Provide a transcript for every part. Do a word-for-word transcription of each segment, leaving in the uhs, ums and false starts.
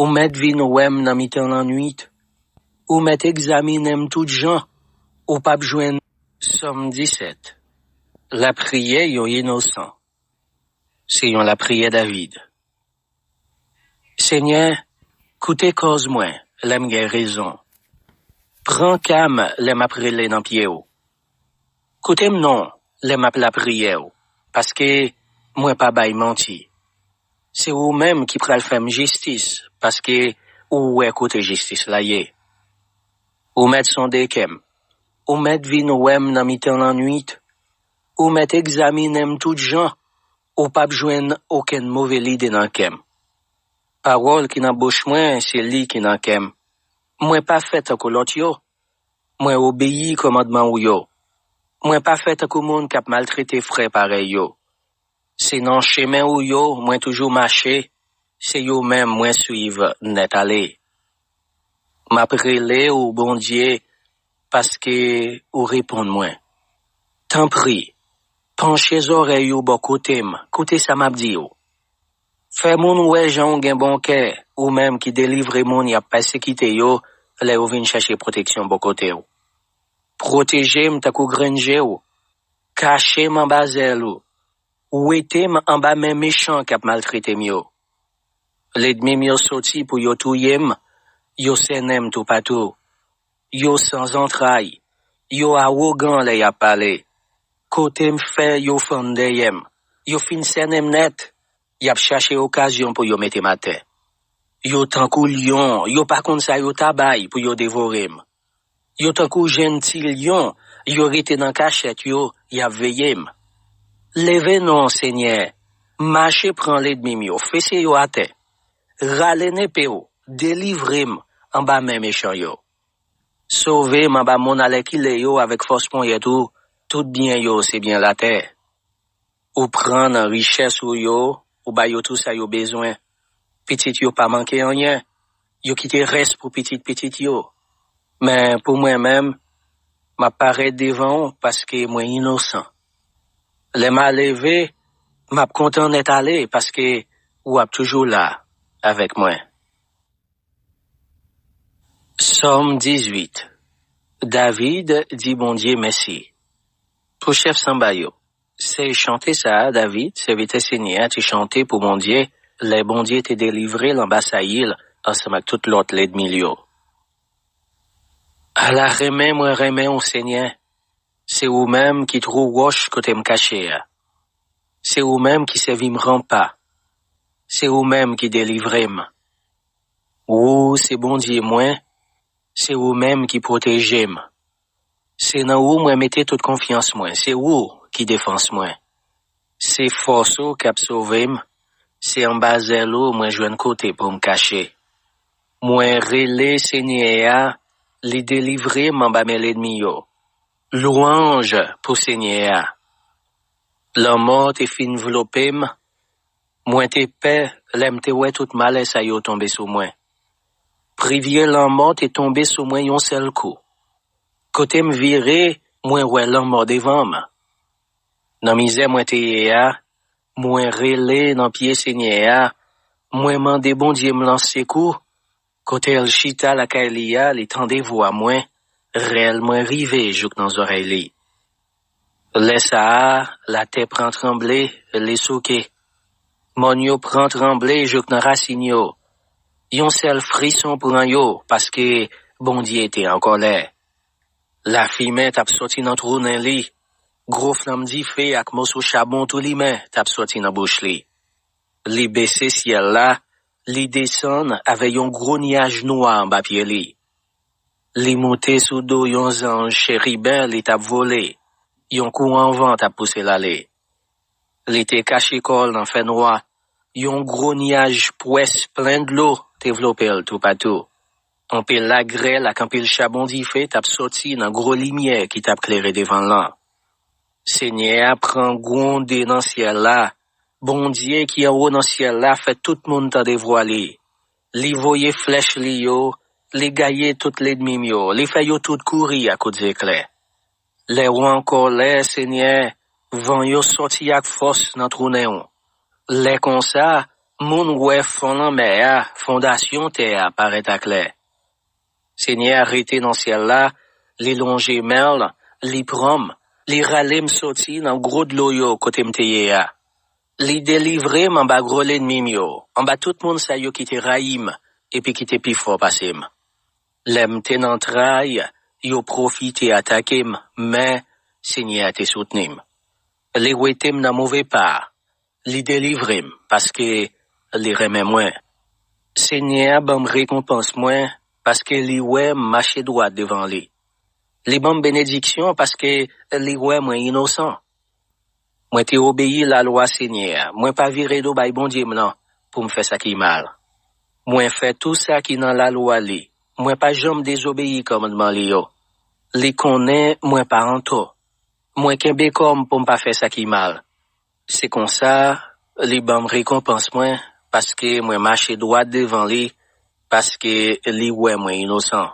Ou mèt vin wè m nan mitan lannuit. Ou mèt egzaminen m tout jan. Ou p ap jwenn. Sòm disèt. Lapriyè yon inosan. Se yon lapriyè David. Senyè, koute kòz mwen lè m gen rezon. Pran ka m lè m ap rele nan pye w. Koute m non lè m ap lapriyè w, paske mwen pa bay manti. Se ou menm ki pral fè m jistis, paske ou wè kote jistis la ye. Ou mèt sonde kè m. Ou mèt vin wè m nan mitan lannuit. Ou mèt egzaminen m tout jan. Ou p ap jwenn okenn move lide nan kè m. Pawòl ki nan bouch mwen, se li ki nan kè m. Mwen pa fè tankou lòt yo. Mwen obeyi kòmandman ou yo. Mwen pa fè tankou moun k ap maltrete frè parèy yo. Se nan chemen ou yo mwen toujou mache, se yo menm mwen swiv nèt ale. M ap rele ou, Bondye, paske ou reponn mwen. Tanpri, panche zòrèy ou bò kote m, koute sa m ap di w. Fè moun wè jan w gen bon kè, ou menm ki delivre moun y ap pèsekite yo lè yo vin chèche pwoteksyon bò kote w. Pwoteje m tankou grenn je w. Kache m anba zèl ou. Wete m anba men mechan k ap maltrete m yo. Lènmi m yo soti pou yo touye m, yo sènen m toupatou. Yo san zantray, yo awogan lè y ap pale. Kote m fè yo fann dèyè m, yo fin sènen m nèt, y ap chache okazyon pou yo mete m atè. Yo tankou lyon, yo pa konn sa yo ta bay pou yo devore m. Yo tankou jenn ti lyon, yo rete nan kachèt yo, y ap veye m. Leve non, Senyè, mache pran lènmi m yo, fese yo atè. Rale nepe w, delivre m anba men mechan yo. Sove m anba moun alèkile yo avèk fòs ponyèt ou, tout byen yo se byen latè. Ou pran nan richès ou yo, ou ba yo tou sa yo bezwen. Pitit yo pa manke anyen, yo kite rès pou pitit pitit yo. Men pou mwen menm, m ap parèt devan w paske mwen inosan. Lè m a leve, m ap kontan nèt ale paske ou ap toujou la avèk mwen. Sòm dizuit. David di Bondye mèsi. Pou chèf sanba yo. Se chante sa a David, sèvitè Senyè a, te chante pou Bondye, lè Bondye te delivre l anba Sayil ansanm ak tout lòt lènmi l yo. Ala renmen mwen renmen w, Senyè. Se ou menm ki twou wòch kote m kache a. Se ou menm ki sèvi m ranpa. Se ou menm ki delivre m. Ou se Bondye mwen, se ou menm ki pwoteje m. Se nan ou mwen mete tout konfyans mwen, se ou ki defans mwen. Se fòs ou k ap sove m, se anba zèl ou mwen jwenn kote pou m kache. Mwen rele Senyè a, li delivre m anba men lènmi yo. Lwanj pou Senyè a. Lanmò te fin vlope m, mwen te pè lè m te wè tout malè sa yo tonbe sou mwen. Privye lanmò te tonbe sou mwen yon sèl kou. Kote m vire, mwen wè lanmò devan m. Nan mizè mwen te ye a, mwen rele nan pye Senyè a, mwen mande Bondye m lan sekou. Kote l chita lakay li a, li tande vwa mwen, rèl mwen rive jouk nan zòrèy li. Lè sa a, latè pran tranble, li souke. Mòn yo pran tranble jouk nan rasin yo. Yon sèl frison pran yo, paske Bondye te an kòlè. Lafimen t ap soti nan twou nen li. Gwo flanm dife ak moso chabon tou limen t ap soti nan bouch li. Li bese syèl la, li desann avè yon gwo nyaj nwa anba pye li. Li moute sou do yon zanj cheriben, li t ap vole. Yon kouran van t ap pouse l ale. Li te kache kò l nan fènwa. Yon gwo nyaj pwès plen dlo te vlope l toupatou. Anpil lagrèl ak anpil chabon dife t ap soti nan gwo limyè ki t ap klere devan l lan. Senyè a pran gwonde nan syèl la. Bondye ki anwo nan syèl la fè tout moun tande vwa li. Li voye flèch li yo, li gaye tout lènmi m yo, li fè yo tout kouri a kout zeklè. Lè w an kòlè, Senyè, van yo sòti ak fòs nan twou nen w. Lè konsa, Moun wè fon lanmè a, fondasyon tè a parèt aklè. Senyè a rete nan syèl la, li lonje men l, li pran m, li rale m soti nan gwo dlo yo kote m te ye a. Li delivre m anba gwo lènmi m yo, anba tout moun sa yo ki te rayi m epi ki te pi fò pase m. Lè m te nan tray, yo pwofite atake m, men Senyè a te soutni m. Li wete m nan move pa a. Li delivre m, paske li renmen mwen. Senyè a ban m rekonpans mwen, paske li wè m mache dwat devan li. Li ban m benediksyon, paske li wè mwen inosan. Mwen te obeyi lalwa Senyè a. Mwen pa vire do bay Bondye m nan pou m fè sa ki mal. Mwen fè tou sa ki nan lalwa li. Mwen pa janm dezobeyi kòmandman li yo. Li konnen mwen pa antò. Mwen kenbe kò m pou m pa fè sa ki mal. Se konsa, li ban m rekonpans mwen, paske mwen mache dwat devan li, paske li wè mwen inosan.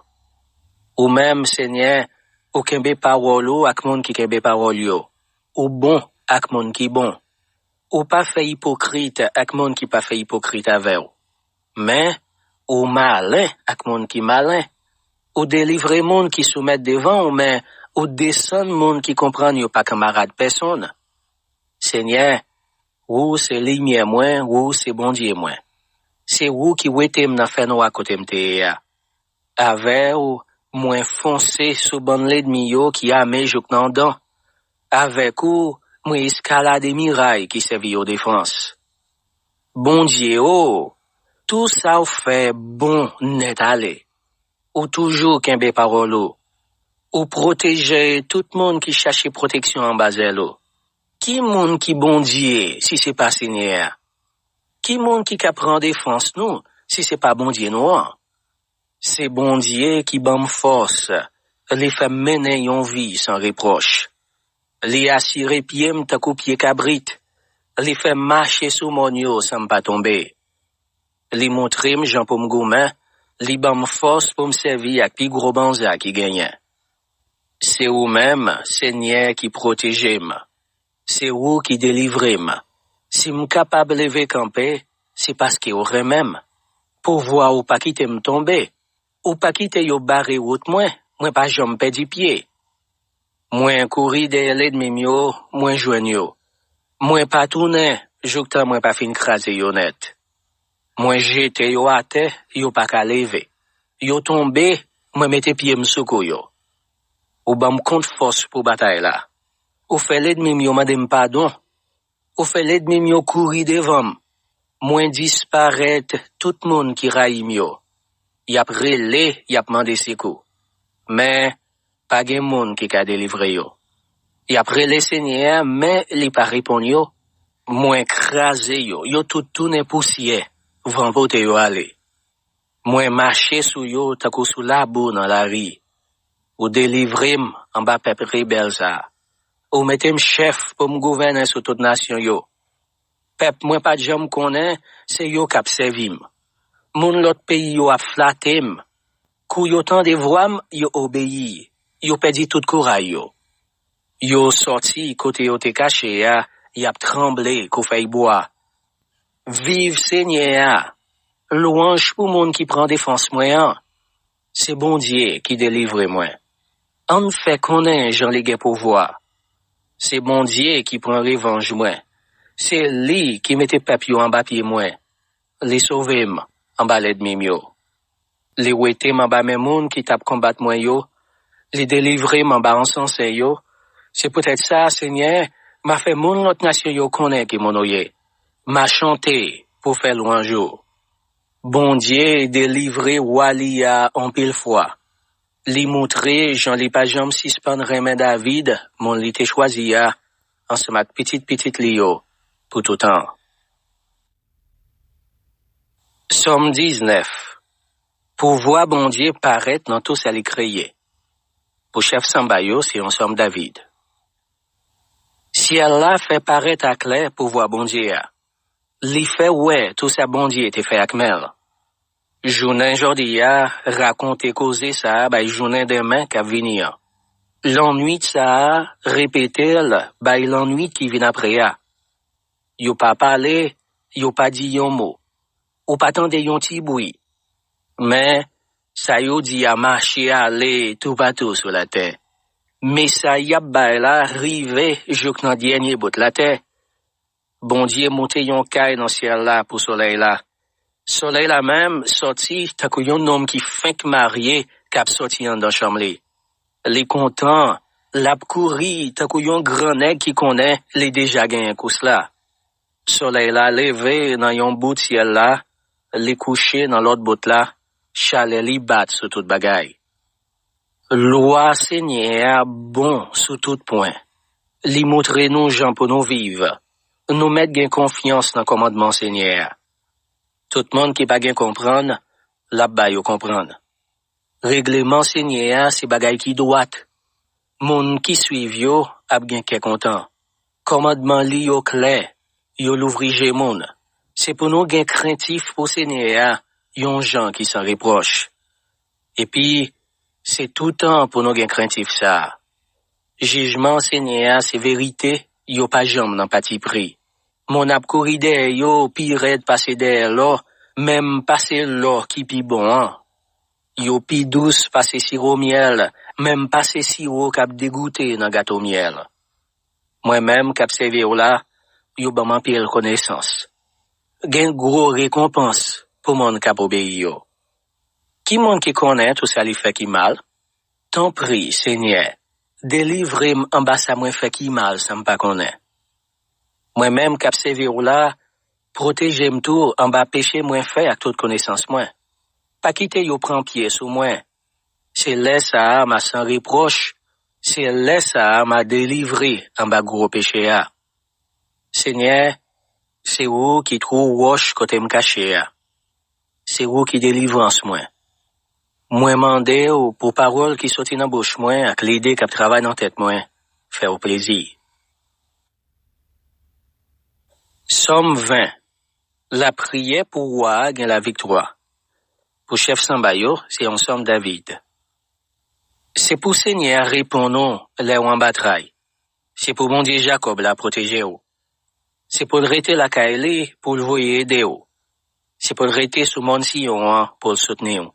Ou menm, Senyè, ou kenbe pawòl ou ak moun ki kenbe pawòl yo. Ou bon ak moun ki bon. Ou pa fè ipokrit ak moun ki pa fè ipokrit avè w. Men, ou malen ak moun ki malen. Ou delivre moun ki soumèt devan w, men ou desann moun ki konprann yo pa kanmarad pèsonn. Senyè, ou se limyè mwen, ou se Bondye mwen. Se ou ki wete m nan fènwa kote m te ye a. Avè w, mwen fonse sou bann lènmi yo ki ame jouk nan dan. Avèk ou, mwen eskalade miray ki sèvi yo defans. Bondye o, tou sa w fè bon nèt ale. Ou toujou kenbe pawòl ou. Ou pwoteje tout moun ki chache pwoteksyon anba zèl ou. Ki moun ki Bondye si se pa Senyè a? Ki moun ki ka pran defans nou si se pa Bondye nou an? Se Bondye ki ban m fòs, li fè m mennen yon vi san repwòch. Li asire pye m tankou pye kabrit, li fè m mache sou mòn yo san m pa tonbe. Li montre m jan pou m goumen, li ban m fòs pou m sèvi ak pi gwo banza ki genyen. Se ou menm, Senyè, ki pwoteje m. Se ou ki delivre m. Si m kapab leve kanpe, se paske ou renmen m. Pouvwa ou pa kite m tonbe. Ou pa kite yo bare wout mwen, mwen pa janm pèdi pye. Mwen kouri dèyè lènmi m yo, mwen jwenn yo. Mwen pa tounen jouktan mwen pa fin kraze yo nèt. Mwen jete yo atè, yo pa ka leve. Yo tonbe, mwen mete pye m sou kou yo. Ou ban m kont fòs pou batay la. Ou fè lènmi m yo mande m padon. Ou fè lènmi m yo kouri devan m. Mwen disparèt tout moun ki rayi m yo. Y ap rele, y ap mande sekou. Men, pa gen moun ki ka delivre yo. Y ap rele Senyè a, men li pa reponn yo. Mwen kraze yo, yo tout tounen pousyè, van pote yo ale. Mwen mache sou yo tankou sou labou nan lari. Ou delivre m anba pèp rebèl sa a. Ou mete m chèf pou m gouvènen sou tout nasyon yo. Pèp mwen pa t janm konnen, se yo k ap sèvi m. Moun lòt peyi yo ap flate m. Kou yo tande vwa m, yo obeyi. Yo pèdi tout kouray yo. Yo sòti kote yo te kache a, y ap tranble kou fèy bwa. Viv Senyè a! Lwanj pou moun ki pran defans mwen an! Se Bondye ki delivre mwen. Ann fè konnen jan li gen pouvwa. Se Bondye ki pran revanj mwen. Se li ki mete pèp yo anba pye mwen. Li sove m anba lènmi m yo. Li wete m anba men moun ki t ap konbat mwen yo. Li delivre m anba ansansen yo. Se poutèt sa, Senyè, m a fè moun lòt nasyon yo konnen ki moun ou ye. M a chante pou fè lwanj ou. Bondye delivre wa li a anpil fwa. Li montre jan li pa janm sispann renmen David, moun li te chwazi a, ansanm ak pitit pitit li yo, pou toutan. Sòm diznèf. Pouvwa Bondye parèt nan tou sa li kreye. Pou chèf sanba yo, se yon sòm David. Syèl la fè parèt aklè pouvwa Bondye a. Li fè wè tou sa Bondye te fè ak men l. Jounen jodi a, rakonte koze sa a bay jounen demen k ap vini an. Lannwit sa a, repete l bay lannwit ki vin apre a. Yo pa pale, yo pa di yon mo. Ou pa tande yon ti bri. Men, sa yo di a mache ale toupatou sou latè. Mesay y ap bay la rive jouk nan dènye bout latè. Bondye moute yon kay nan syèl la pou solèy la. Solèy la menm sòti tankou yon nonm ki fenk marye k ap sòti anndan chanm li. Li kontan, l ap kouri tankou yon gran nèg ki konnen li deja genyen kous la. Solèy la leve nan yon bout syèl la, li kouche nan lòt bout la, chalè li bat sou tout bagay. Lwa Senyè a bon sou tout pwen. Li montre nou jan pou nou viv. Nou mèt gen konfyans nan kòmandman Senyè a. Tout moun ki pa gen konprann, l ap ba yo konprann. Regleman Senyè a se bagay ki dwat. Moun ki suiv yo ap gen kè kontan. Kòmandman li yo klè, yo louvri je moun. Se pou nou gen krentif pou Senyè a, yon jan ki san repwòch. Epi, se toutan pou nou gen krentif sa a. Jijman Senyè a se verite, yo pa janm nan patipri. Moun ap kouri dèyè yo pi rèd pase dèyè lò, menm pase lò ki pi bon an. Yo pi dous pase siwo myèl, menm pase siwo k ap degoute nan gato myèl. Mwen menm k ap sèvi w la, yo ban m anpil konesans. Gen gwo rekonpans pou moun k ap obeyi yo. Ki moun ki konnen tou sa li fè ki mal? Tanpri, Senyè, delivre m anba sa mwen fè ki mal san m pa konnen. Mwen menm k ap sèvi w la, pwoteje m tou anba peche mwen fè ak tout konesans mwen. Pa kite yo pran pye sou mwen. Se lè sa a m a san repwòch, se lè sa a m a delivre anba gwo peche a. Senyè, se ou ki twou wòch kote m kache a. Se ou ki delivrans mwen. Mwen mande w pou pawòl ki soti nan bouch mwen ak lide k ap travay nan tèt mwen, fè w plezi. Sòm ven. Lapriyè pou wa a gen laviktwa. Pou chèf sanba yo, se yon sòm David. Se pou Senyè a reponn ou lè w an batay. Se pou Bondye Jakòb la pwoteje w. Se pou l rete lakay li pou l voye ede w. Se pou l rete sou mòn Siyon an pou l soutni w.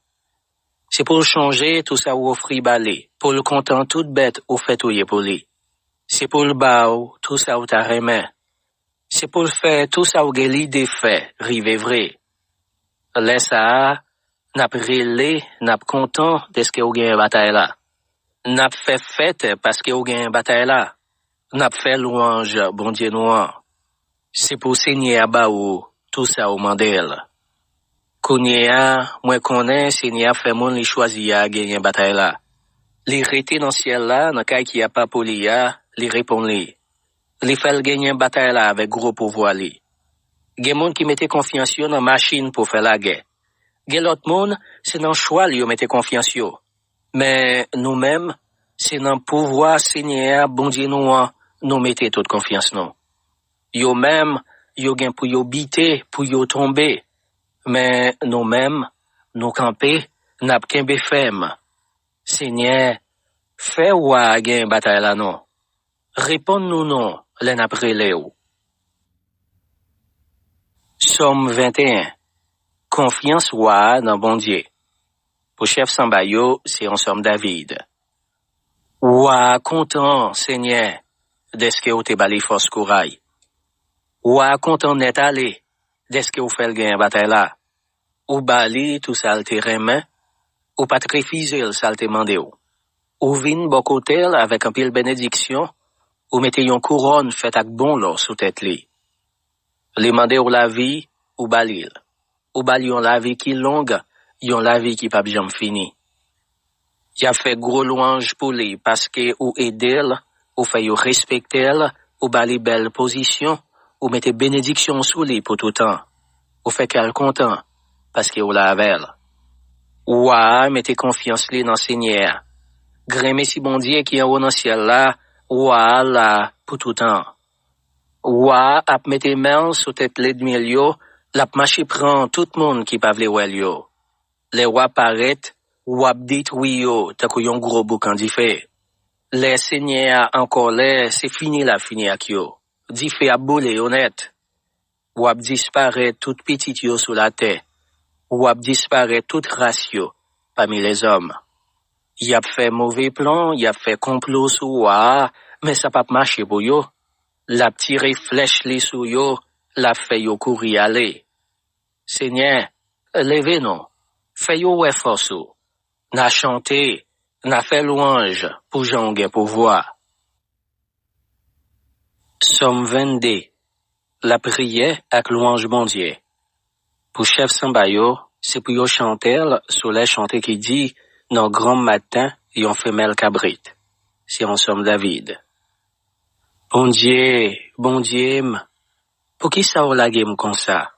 Se pou l chonje tou sa w ofri ba li, pou l kontan tout bèt ou fè touye pou li. Se pou l ba w tou sa w ta renmen. Se pou l fè tou sa w gen lide fè rive vre. Lè sa a, n ap rele, n ap kontan dèske w genyen batay la. N ap fè fèt paske w genyen batay la. N ap fè lwanj Bondye nou an. Se pou Senyè a ba ou tou sa ou mande l. Kounye a, mwen konnen Senyè a fè moun li chwazi a genyen batay la. Li rete nan syèl la, nan kay ki apa pou li a, li reponn li. Li fè l genyen batay la avèk gwo pouvwa li. Gen moun ki mete konfyans yo nan machin pou fè lagè. Gen lòt moun, se nan chwal yo mete konfyans yo. Men nou menm, se nan pouvwa Senyè a, Bondye nou an, nou mete tout konfyans nou. Yo menm, yo gen pou yo bite, pou yo tonbe. Men nou menm, nou kanpe, n ap kenbe fèm. Senyè, fè wa a gen batay la non. Reponn nou non lè n ap rele w. Sòm venteyen. Konfyans wa a nan Bondye. Pou chèf sanba yo, se yon sòm David. Wa a kontan, Senyè, dèske w te ba li fòs kouray. Wa a kontan nèt ale, dèske w fè l genyen batay la. Ou ba li tou sa l te renmen, ou pa t refize l sa l te mande w. Ou vin bò kote l avèk anpil benediksyon, ou mete yon kouwòn fèt ak bon lò sou tèt li. Li mande w lavi, ou ba li l. Ou ba l yon lavi ki long, yon lavi ki p ap janm fini. Y ap fè gwo lwanj pou li paske ou ede l, ou fè yo respekte l, ou ba li bèl pozisyon, ou mete benediksyon sou li pou toutan. Ou fè kè l kontan paske ou la avè l. Wa a mete konfyans li nan Senyè a. Granmesi Bondye ki anwo nan syèl la, wa a la pou toutan. Wa a ap mete men l sou tèt lènmi l yo, l ap mache pran tout moun ki pa vle wè l yo. Lè wa parèt, w ap detwi yo tankou yon gwo boukan dife. Lè Senyè a an kòlè, se fini l ap fini ak yo. Dife ap boule yo nèt. W ap disparèt tout pitit yo sou latè. W ap disparèt tout ras yo pami lèzòm. Y ap fè move plan, y ap fè konplo sou wa a, men sa p ap mache pou yo. L ap tire flèch li sou yo, l ap fè yo kouri ale. Senyè, leve nou, fè yo wè fòs ou. N a chante, n a fè lwanj pou jan w gen pouvwa. Sòm vennde. Lapriyè ak lwanj Bondye. Pou chèf sanba yo, se pou yo chante l sou lè chante ki di, nan granm maten, yon femèl kabrit. Se yon sòm David. Bondye, Bondye m, poukisa w lage m konsa?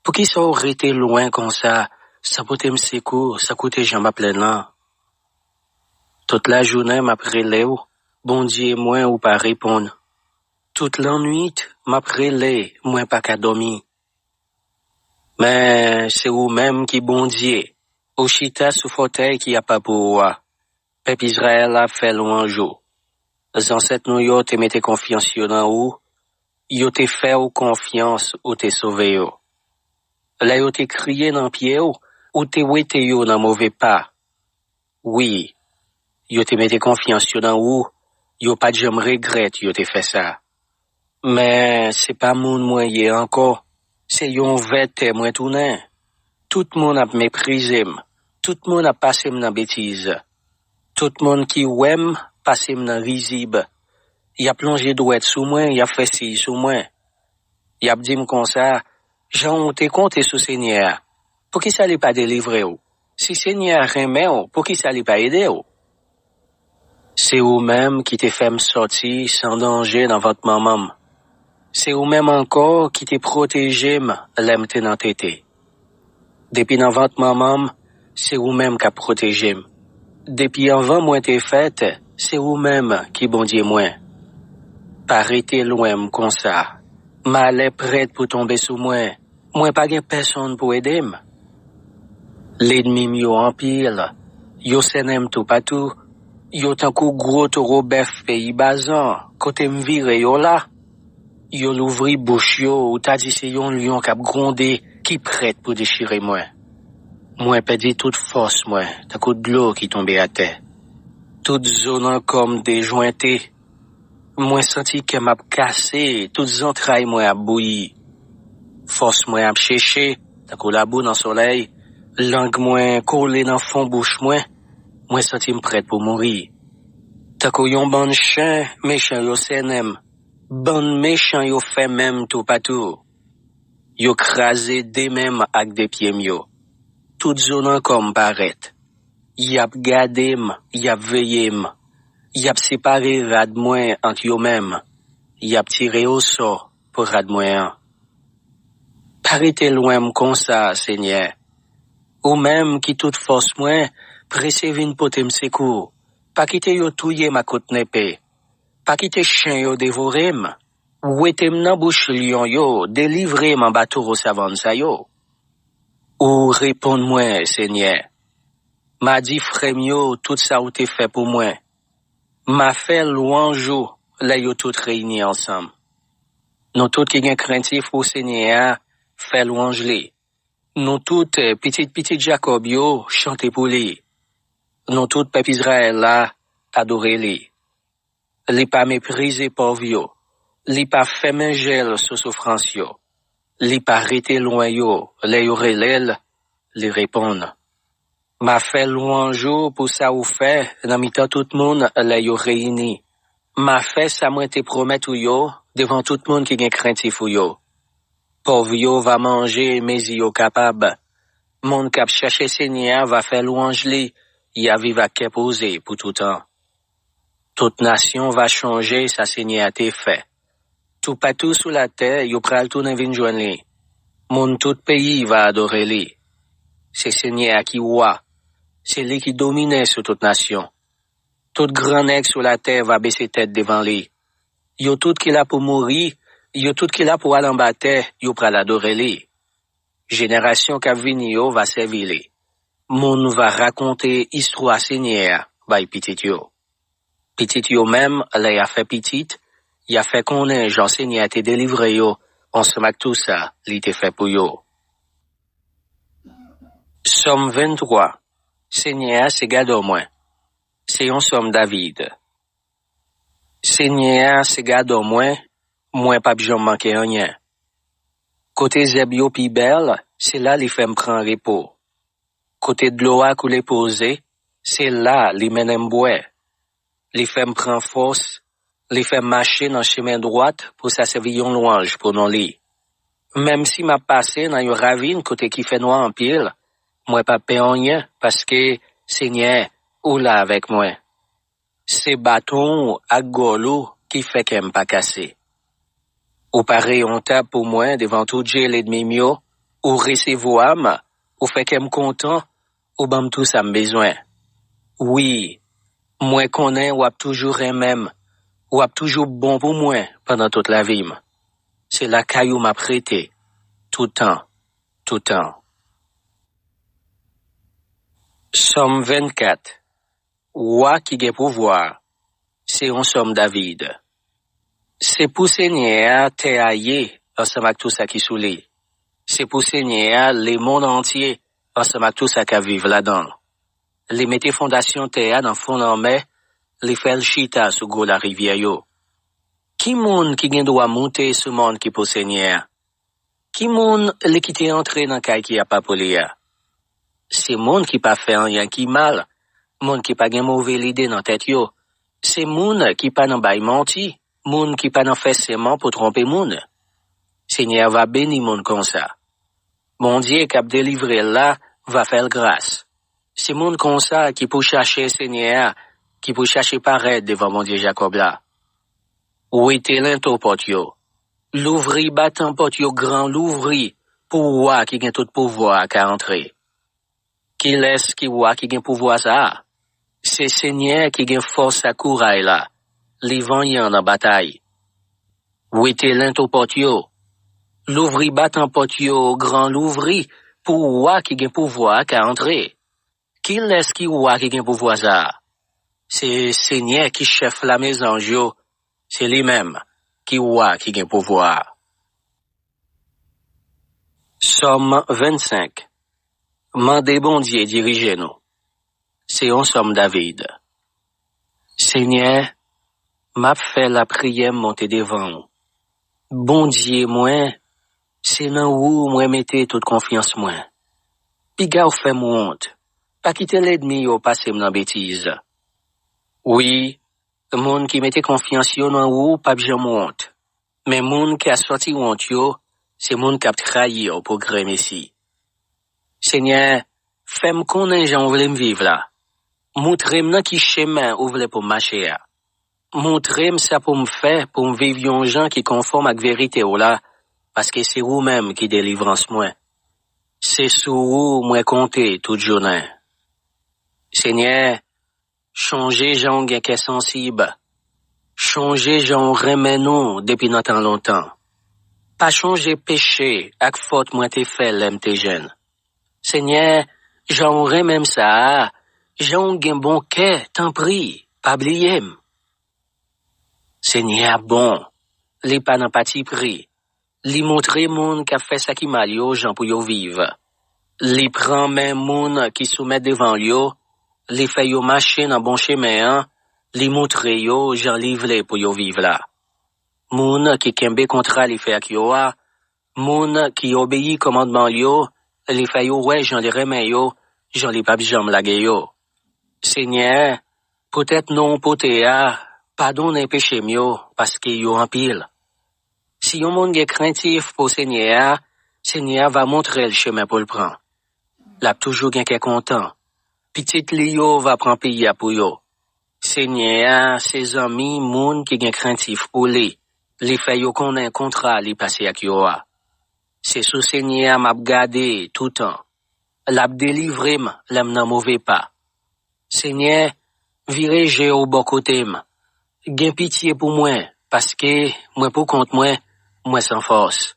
Poukisa w rete lwen konsa, san pote m sekou, san koute jan m ap plenn lan? Tout lajounen m ap rele w, Bondye mwen, ou pa reponn. Tout lannwit m ap rele, mwen pa ka dòmi. Men se ou menm ki Bondye, ou chita sou fòtèy ki apa pou ou a. Pèp Izrayèl la ap fè lwanj ou. Zansèt nou yo te mete konfyans yo nan ou, yo te fè w konfyans, ou te sove yo. Lè yo te kriye nan pye w, ou te wete yo nan move pa. Wi, yo te mete konfyans yo nan ou, yo pa t janm regrèt yo te fè sa. Men se pa moun mwen ye ankò, se yon vè tè mwen tounen. Tout moun ap meprize m, tout moun ap pase m nan betiz. Tout moun ki wè m pase m nan rizib. Y ap lonje dwèt sou mwen, y ap fè siy sou mwen. Y ap di m konsa, jan w te konte sou Senyè a, poukisa li pa delivre w? Si Senyè a renmen w, poukisa li pa ede w? Se ou menm ki te fè m sòti san danje nan vant manman m. Se ou menm ankò ki te pwoteje m lè m te nan tete. Depi nan vant manman m, se ou menm k ap pwoteje m. Depi anvan mwen te fèt, se ou menm ki Bondye mwen. Pa rete lwen m konsa. Malè prèt pou tonbe sou mwen. Mwen pa gen pèsonn pou ede m. Lènmi m yo anpil. Yo sènen m toupatou. Yo tankou gwo towo bèf peyi Bazan, kote m vire yo la. Yo louvri bouch yo, ou ta di se yon lyon k ap gwonde, ki prèt pou dechire mwen. Mwen pèdi tout fòs mwen, tankou dlo ki tonbe atè. Tout zo nan kò m dejwente. Mwen santi kè m ap kase, tout zantray mwen ap bouyi. Fòs mwen ap cheche, tankou labou nan solèy. Lang mwen kole nan fon bouch mwen. Mwen santi m prèt pou mouri. Tankou yon bann chen, mechan yo sènen m. Bann mechan yo fèmen m toupatou. Yo kraze de men m ak de pye m yo. Tout zo nan kò m parèt. Y ap gade m, y ap veye m. Y ap separe rad mwen ant yo menm. Y ap tire osò pou rad mwen an. Pa rete lwen m konsa, Senyè. Ou menm ki tout fòs mwen, prese vin pote m sekou. Pa kite yo touye m ak kout nepe. Pa kite chen yo devore m. Wete m nan bouch lyon yo, delivre m anba towo savann sa yo. Ou reponn mwen, Senyè. M a di frè m yo tout sa ou te fè pou mwen. M a fè lwanj ou lè yo tout reyini ansanm. Nou tout ki gen krentif pou Senyè a, fè lwanj li. Nou tout, eh, pitit pitit Jakòb yo, chante pou li. Nou tout pèp Izrayèl la, adore li. Li pa meprize pòv yo. Li pa fèmen je l sou soufrans yo. Li pa rete lwen yo, lè yo rele l, li reponn. M a fè lwanj ou pou sa ou fè nan mitan tout moun lè yo reyini. M a fè sa mwen te pwomèt ou yo devan tout moun ki gen krentif ou yo. Pòv yo va manje mezi yo kapab. Moun k ap chèche Senyè a va fè lwanj li, y a viv ak kè poze pou toutan. Tout nasyon va chonje sa Senyè a te fè. Toupatou sou latè, yo pral tounen vin jwenn li. Moun tout peyi va adore li. Se Senyè a ki wa. Se li ki domine sou tout nasyon. Tout gran nèg sou latè va bese tèt devan li. Yo tout ki la pou mouri, yo tout ki la pou al anba tè, yo pral adore li. Jenerasyon k ap vini yo va sèvi li. Moun va rakonte istwa Senyè a bay pitit yo. Pitit yo menm, lè y a fè pitit, y a fè konnen jan Senyè a te delivre yo ansanm ak tou sa li te fè pou yo. Sòm venntwa. Senyè a se gadò mwen. Se yon sòm David. Senyè a se gadò mwen, mwen p ap janm manke anyen. Kote zèb yo pi bèl, se la li fè m pran repo. Kote dlo a koule poze, se la li mennen m bwè. Li fè m pran fòs, li fè m mache nan chemen dwat pou sa sèvi yon lwanj pou non li. Menm si m ap pase nan yon ravin kote ki fè nwa anpil, mwen p ap pè anyen, paske, Senyè, ou la avèk mwen. Se baton w ak gòl ou ki fè kè m pa kase. Ou pare yon tab pou mwen devan tout je lènmi m yo, ou resevwa m, ou fè kè m kontan, ou ban m tou sa m bezwen. Wi, mwen konnen w ap toujou renmen m, w ap toujou bon pou mwen pandan tout lavi m. Se lakay ou m ap rete, toutan, toutan. Sòm vennkat. Wa ki gen pouvwa a. Se yon sòm David. Se pou Senyè a tè a ye ansanm ak tou sa ki sou li. Se pou Senyè a lemonn antye ansanm ak tou sa k ap viv ladan l. Li mete fondasyon tè a nan fon lanmè, li fè l chita sou gwo larivyè yo. Ki moun ki gen dwa moute sou mòn ki pou Senyè a? Ki moun li kite antre nan kay ki apa pou li a? Se moun ki pa fè anyen ki mal, moun ki pa gen move lide nan tèt yo. Se moun ki pa nan bay manti, moun ki pa nan fè sèman pou twonpe moun. Senyè a va beni moun konsa. Bondye k ap delivre l la va fè l gras. Se moun konsa ki pou chache Senyè a, ki pou chache parèt devan Bondye Jakòb la. Wete lento pòt yo. Louvri batan pòt yo gran louvri pou wa ki gen tout pouvwa a ka antre. Kilès ki wa ki gen pouvwa sa a? Se Senyè ki gen fòs ak kouray la, li vanyan nan batay. Wete lento pòt yo. Louvri batan pòt yo gran louvri pou wa ki gen pouvwa a ka antre. Kilès ki wa ki gen pouvwa sa a? Se Senyè ki chèf lame zanj yo, se li menm ki wa ki gen pouvwa a. Sòm vennsenk. Mande Bondye dirije nou. Se yon sòm David. Senyè, m ap fè lapriyè m monte devan w. Bondye mwen, se nan ou mwen mete tout konfyans mwen. Piga w fè m wont, pa kite lènmi yo pase m nan betiz. Wi, moun ki mete konfyans yo nan ou p ap janm wont. Men moun ki asòti wont yo, se moun k ap trayi w pou gremesi. Senyè, fè m konnen jan w vle m viv la. Montre m nan ki chemen ou vle pou m mache a. Montre m sa pou m fè pou m viv yon jan ki konfòm ak verite w la, paske se ou menm ki delivrans mwen. Se sou ou mwen konte tout jounen. Senyè, chonje jan w gen kè sansib. Chonje jan w renmen nou depi nan tan lontan. Pa chonje peche ak fòt mwen te fè lè m te jèn. Senyè, jan w renmen m sa a, jan w gen bon kè, tanpri, pa bliye m. Senyè a bon, li pa nan patipri. Li montre moun k ap fè sa ki mal yo jan pou yo viv. Li pran men moun ki soumèt devan l yo, li fè yo mache nan bon chemen an, li montre yo jan li vle pou yo viv la. Moun ki kenbe kontra li fè ak yo a, moun ki obeyi kòmandman l yo, li fè yo wè jan li renmen yo, jan li p ap janm lage yo. Senyè, poutèt non w pote a, padonnen peche m yo, paske yo anpil. Si yon moun gen krentif pou Senyè a, Senyè a va montre l chemen pou l pran. L ap toujou gen kè kontan. Pitit li yo va pran peyi a pou yo. Senyè a se zanmi moun ki gen krentif pou li. Li fè yo konnen kontra li pase ak yo a. Se sou Senyè a m ap gade toutan. L ap delivre m lè m nan move pa. Senyè, vire je w bò kote m. Gen pitye pou mwen, paske mwen pou kont mwen, mwen san fòs.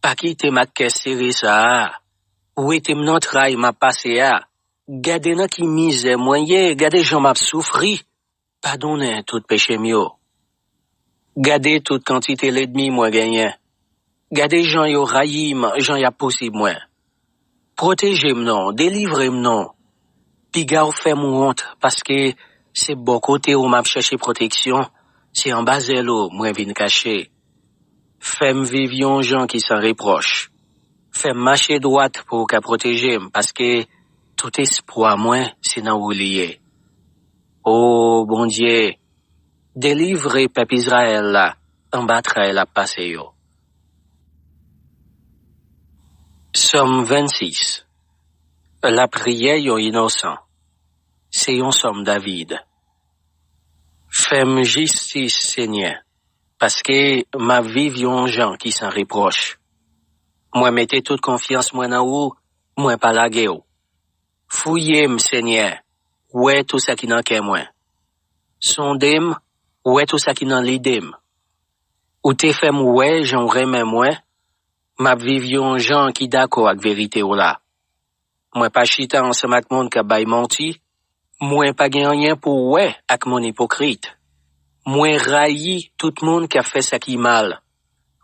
Pa kite m ak kè sere sa a. Wete m nan tray m ap pase a. Gade nan ki mizè mwen ye, gade jan m ap soufri. Padonnen tout peche m yo. Gade tout kantite lènmi mwen genyen. Gade jan yo rayi m, jan y ap pousib mwen. Pwoteje m non, delivre m non. Piga w fè m wont, paske se bò kote w m ap chèche pwoteksyon, se anba zèl ou mwen vin kache. Fè m viv yon jan ki san repwòch. Fè m mache dwat pou w ka pwoteje m, paske tout espwa mwen se nan ou li ye. O Bondye, delivre pèp Izrayèl la anba tray l ap pase yo. Sòm vennsis. Lapriyè yon inosan. Se yon sòm David. Fè m jistis, Senyè, paske m ap viv yon jan ki san repwòch. Mwen mete tout konfyans mwen nan ou, mwen pa lage w. Fouye m, Senyè, wè tou sa ki nan kè mwen. Sonde m, wè tou sa ki nan lide m. Ou te fè m wè jan w renmen mwen, m ap viv yon jan ki dakò ak verite w la. Mwen pa chita ansanm ak moun k ap bay manti, mwen pa gen anyen pou wè ak moun ipokrit. Mwen rayi tout moun k ap fè sa ki mal,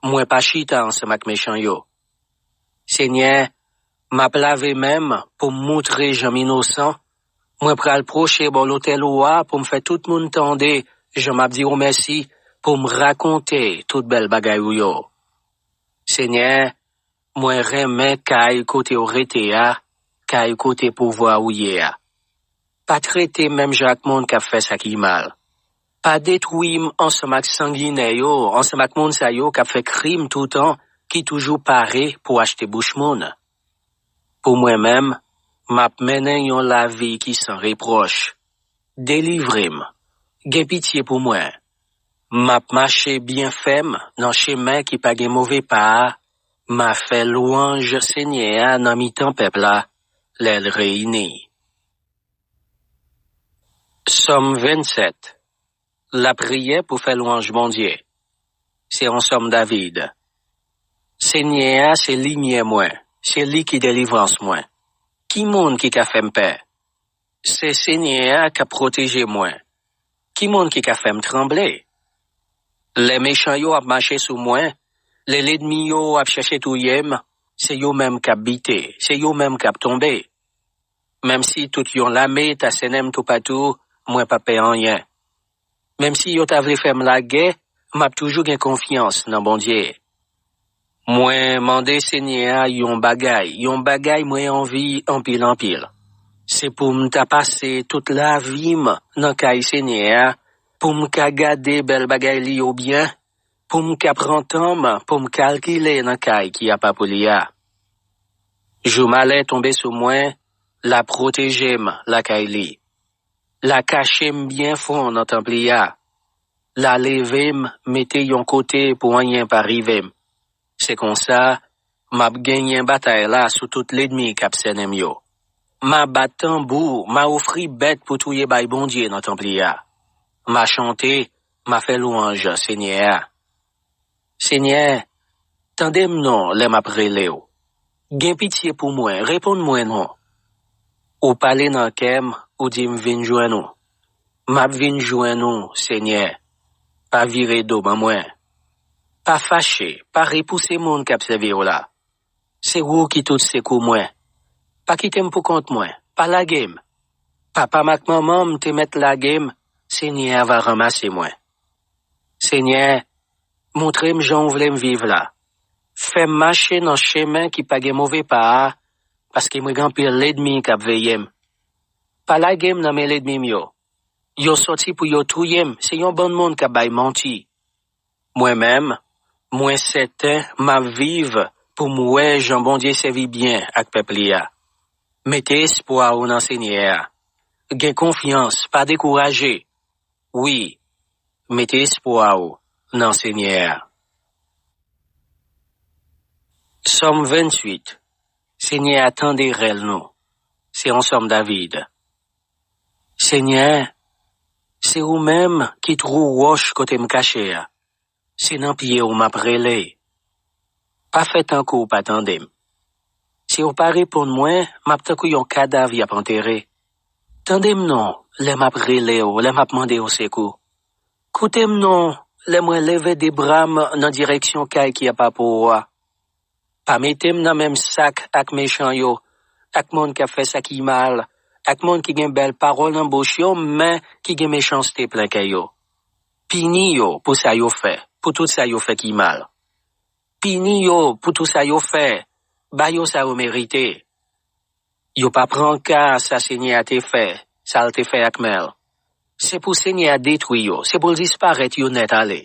mwen pa chita ansanm ak mechan yo. Senyè, m ap lave men m pou m moutre jan m inosan, mwen pral pwoche bò lotèl ou a pou m fè tout moun tande jan m ap di w mèsi, pou m rakonte tout bèl bagay ou yo. Senyè, mwen renmen kay kote w rete a, kay kote pouvwa ou ye a. Pa trete m menm jan ak moun k ap fè sa ki mal. Pa detwi m ansanm ak sanginè yo, ansanm ak moun sa yo k ap fè krim toutan, ki toujou pare pou achte bouch moun. Pou mwen menm, m ap mennen yon lavi ki san repwòch. Delivre m. Gen pitye pou mwen. M ap mache byen fèm nan chemen ki pa gen move pa a. M a fè lwanj Senyè a nan mitan pèp la, lè l reyini. Sòm vennsèt. Lapriyè pou fè lwanj Bondye. Se yon sòm David. Senyè a se limyè mwen, se li ki delivrans mwen. Ki moun ki ka fè m pè? Se Senyè a k ap pwoteje mwen. Ki moun ki ka fè m tranble? Lè mechan yo ap mache sou mwen, lè lènmi yo ap chèche touye m, se yo menm k ap bite, se yo menm k ap tonbe. Menm si tout yon lame ta sènen m toupatou, mwen p ap pè anyen. Menm si yo ta vle fè m lagè, m ap toujou gen konfyans nan Bondye. Mwen mande Senyè a yon bagay, yon bagay mwen anvi anpil anpil. Se pou m ta pase tout lavi m nan kay Senyè a, pou m ka gade bèl bagay li yo byen, pou m ka pran tan m pou m kalkile nan kay ki apa pou li a. Jou malè tonbe sou mwen, l a pwoteje m lakay li. L a kache m byen fon nan tanp li a. L a leve m mete yon kote pou anyen pa rive m. Se konsa, m ap genyen batay la sou tout lènmi k ap sènen m yo. M a bat tanbou, m a ofri bèt pou touye bay Bondye nan tanp li a. M a chante, m a fè lwanj Senyè a. Senyè, tande m non lè m ap rele w. Gen pitye pou mwen, reponn mwen non. Ou pale nan kè m, ou di m vin jwenn ou. M ap vin jwenn ou, Senyè. Pa vire do ban mwen. Pa fache, pa repouse moun k ap sèvi w la. Se ou ki tout sekou mwen. Pa kite m pou kont mwen, pa lage m. Papa m ak manman m te mèt lage m, Senyè a va ranmase mwen. Senyè, montre m jan w vle m viv la. Fè m mache nan chemen ki pa gen move pa a, paske mwen gen anpil lènmi k ap veye m. Pa lage m nan men lènmi m yo. Yo sòti pou yo touye m, se yon bann moun k ap bay manti. Mwen menm, mwen sèten m ap viv pou m wè jan Bondye sèvi byen ak pèp li a. Mete espwa w nan Senyè a. Gen konfyans, pa dekouraje. Wi, mete espwa w nan Senyè a. Sòm venntuit. Senyè a tande rèl nou. Se yon sòm David. Senyè, se ou menm ki twou wòch kote m kache a. Se nan pye w m ap rele. Pa fè tankou w pa tande m. Si w pa reponn mwen, m ap tankou yon kadav y ap antere. Tande m non lè m ap rele w, lè m ap mande w sekou. Koute m non lè mwen leve de bra m nan direksyon kay ki apa pou ou a. Pa mete m nan menm sak ak mechan yo, ak moun k ap fè sa ki mal, ak moun ki gen bèl pawòl nan bouch yo, men ki gen mechanste plen kè yo. Pini yo pou sa yo fè, pou tout sa yo fè ki mal. Pini yo pou tout sa yo fè, ba yo sa yo merite. Yo pa pran ka sa Senyè a te fè, sa l te fè ak men l. Se pou Senyè a detwi yo, se pou l disparèt yo nèt ale.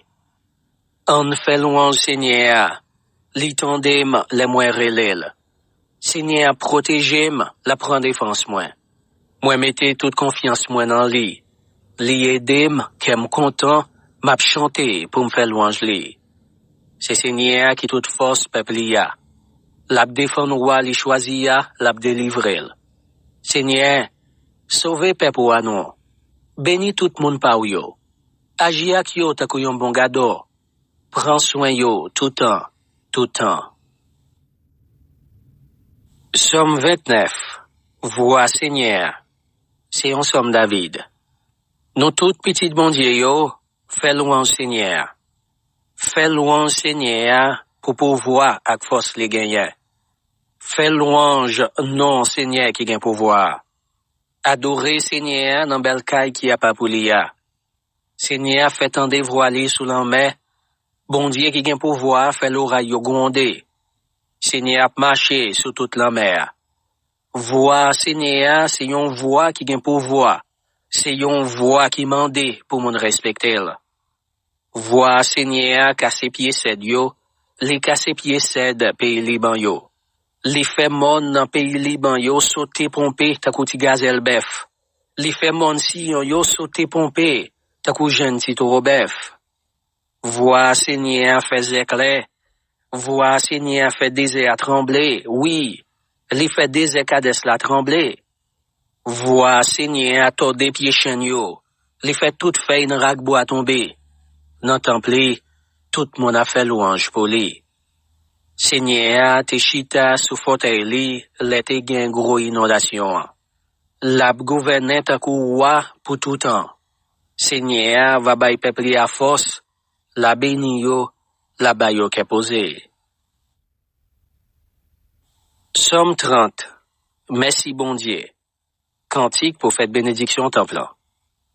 Ann fè lwanj Senyè a, li tande m lè mwen rele l. Senyè a pwoteje m, l ap pran defans mwen. Mwen mete tout konfyans mwen nan li. Li ede m, kè m kontan, m ap chante pou m fè lwanj li. Se Senyè a ki tout fòs pèp li a. L ap defann wa li chwazi a, l ap delivre l. Senyè, sove pèp ou a non. Beni tout moun pa w yo. Aji ak yo tankou yon bon gadò. Pran swen yo toutan, toutan. Sòm vennèf. Vwa Senyè a. Se yon sòm David. Nou tout pitit Bondye yo, fè lwanj Senyè a. Fè lwanj Senyè a pou pouvwa ak fòs li genyen. Fè lwanj non Senyè ki gen pouvwa a. Adore Senyè a nan bèl kay ki apa pou li a. Senyè a fè tande vwa li sou lanmè. Bondye ki gen pouvwa a fè loray yo gwonde. Senyè a ap mache sou tout lanmè a. Vwa Senyè a se yon vwa ki gen pouvwa. Se yon vwa ki mande pou moun respekte l. Vwa Senyè a kase pye sèd yo, li kase pye sèd peyi Liban yo. Li fè mòn nan peyi Liban yo sote ponpe tankou ti gazèl bèf. Li fè mòn Siyon yo sote ponpe tankou jenn ti towo bèf. Vwa Senyè a fè zèklè. Vwa Senyè a fè dezè a tranble. Wi, li fè dezè Kadès la tranble. Vwa Senyè a tòde pye chenn yo. Li fè tout fèy nan rakbwa tonbe. Nan tanp li, tout moun ap fè lwanj pou li. Senyè a te chita sou fòtèy li lè te gen gwo inondasyon an. L ap gouvènen tankou wa pou toutan. Senyè a va bay pèp li a fòs, l a beni yo, l a ba yo kè poze. Sòm trant. Mèsi Bondye. Kantik pou fèt benediksyon tanp lan.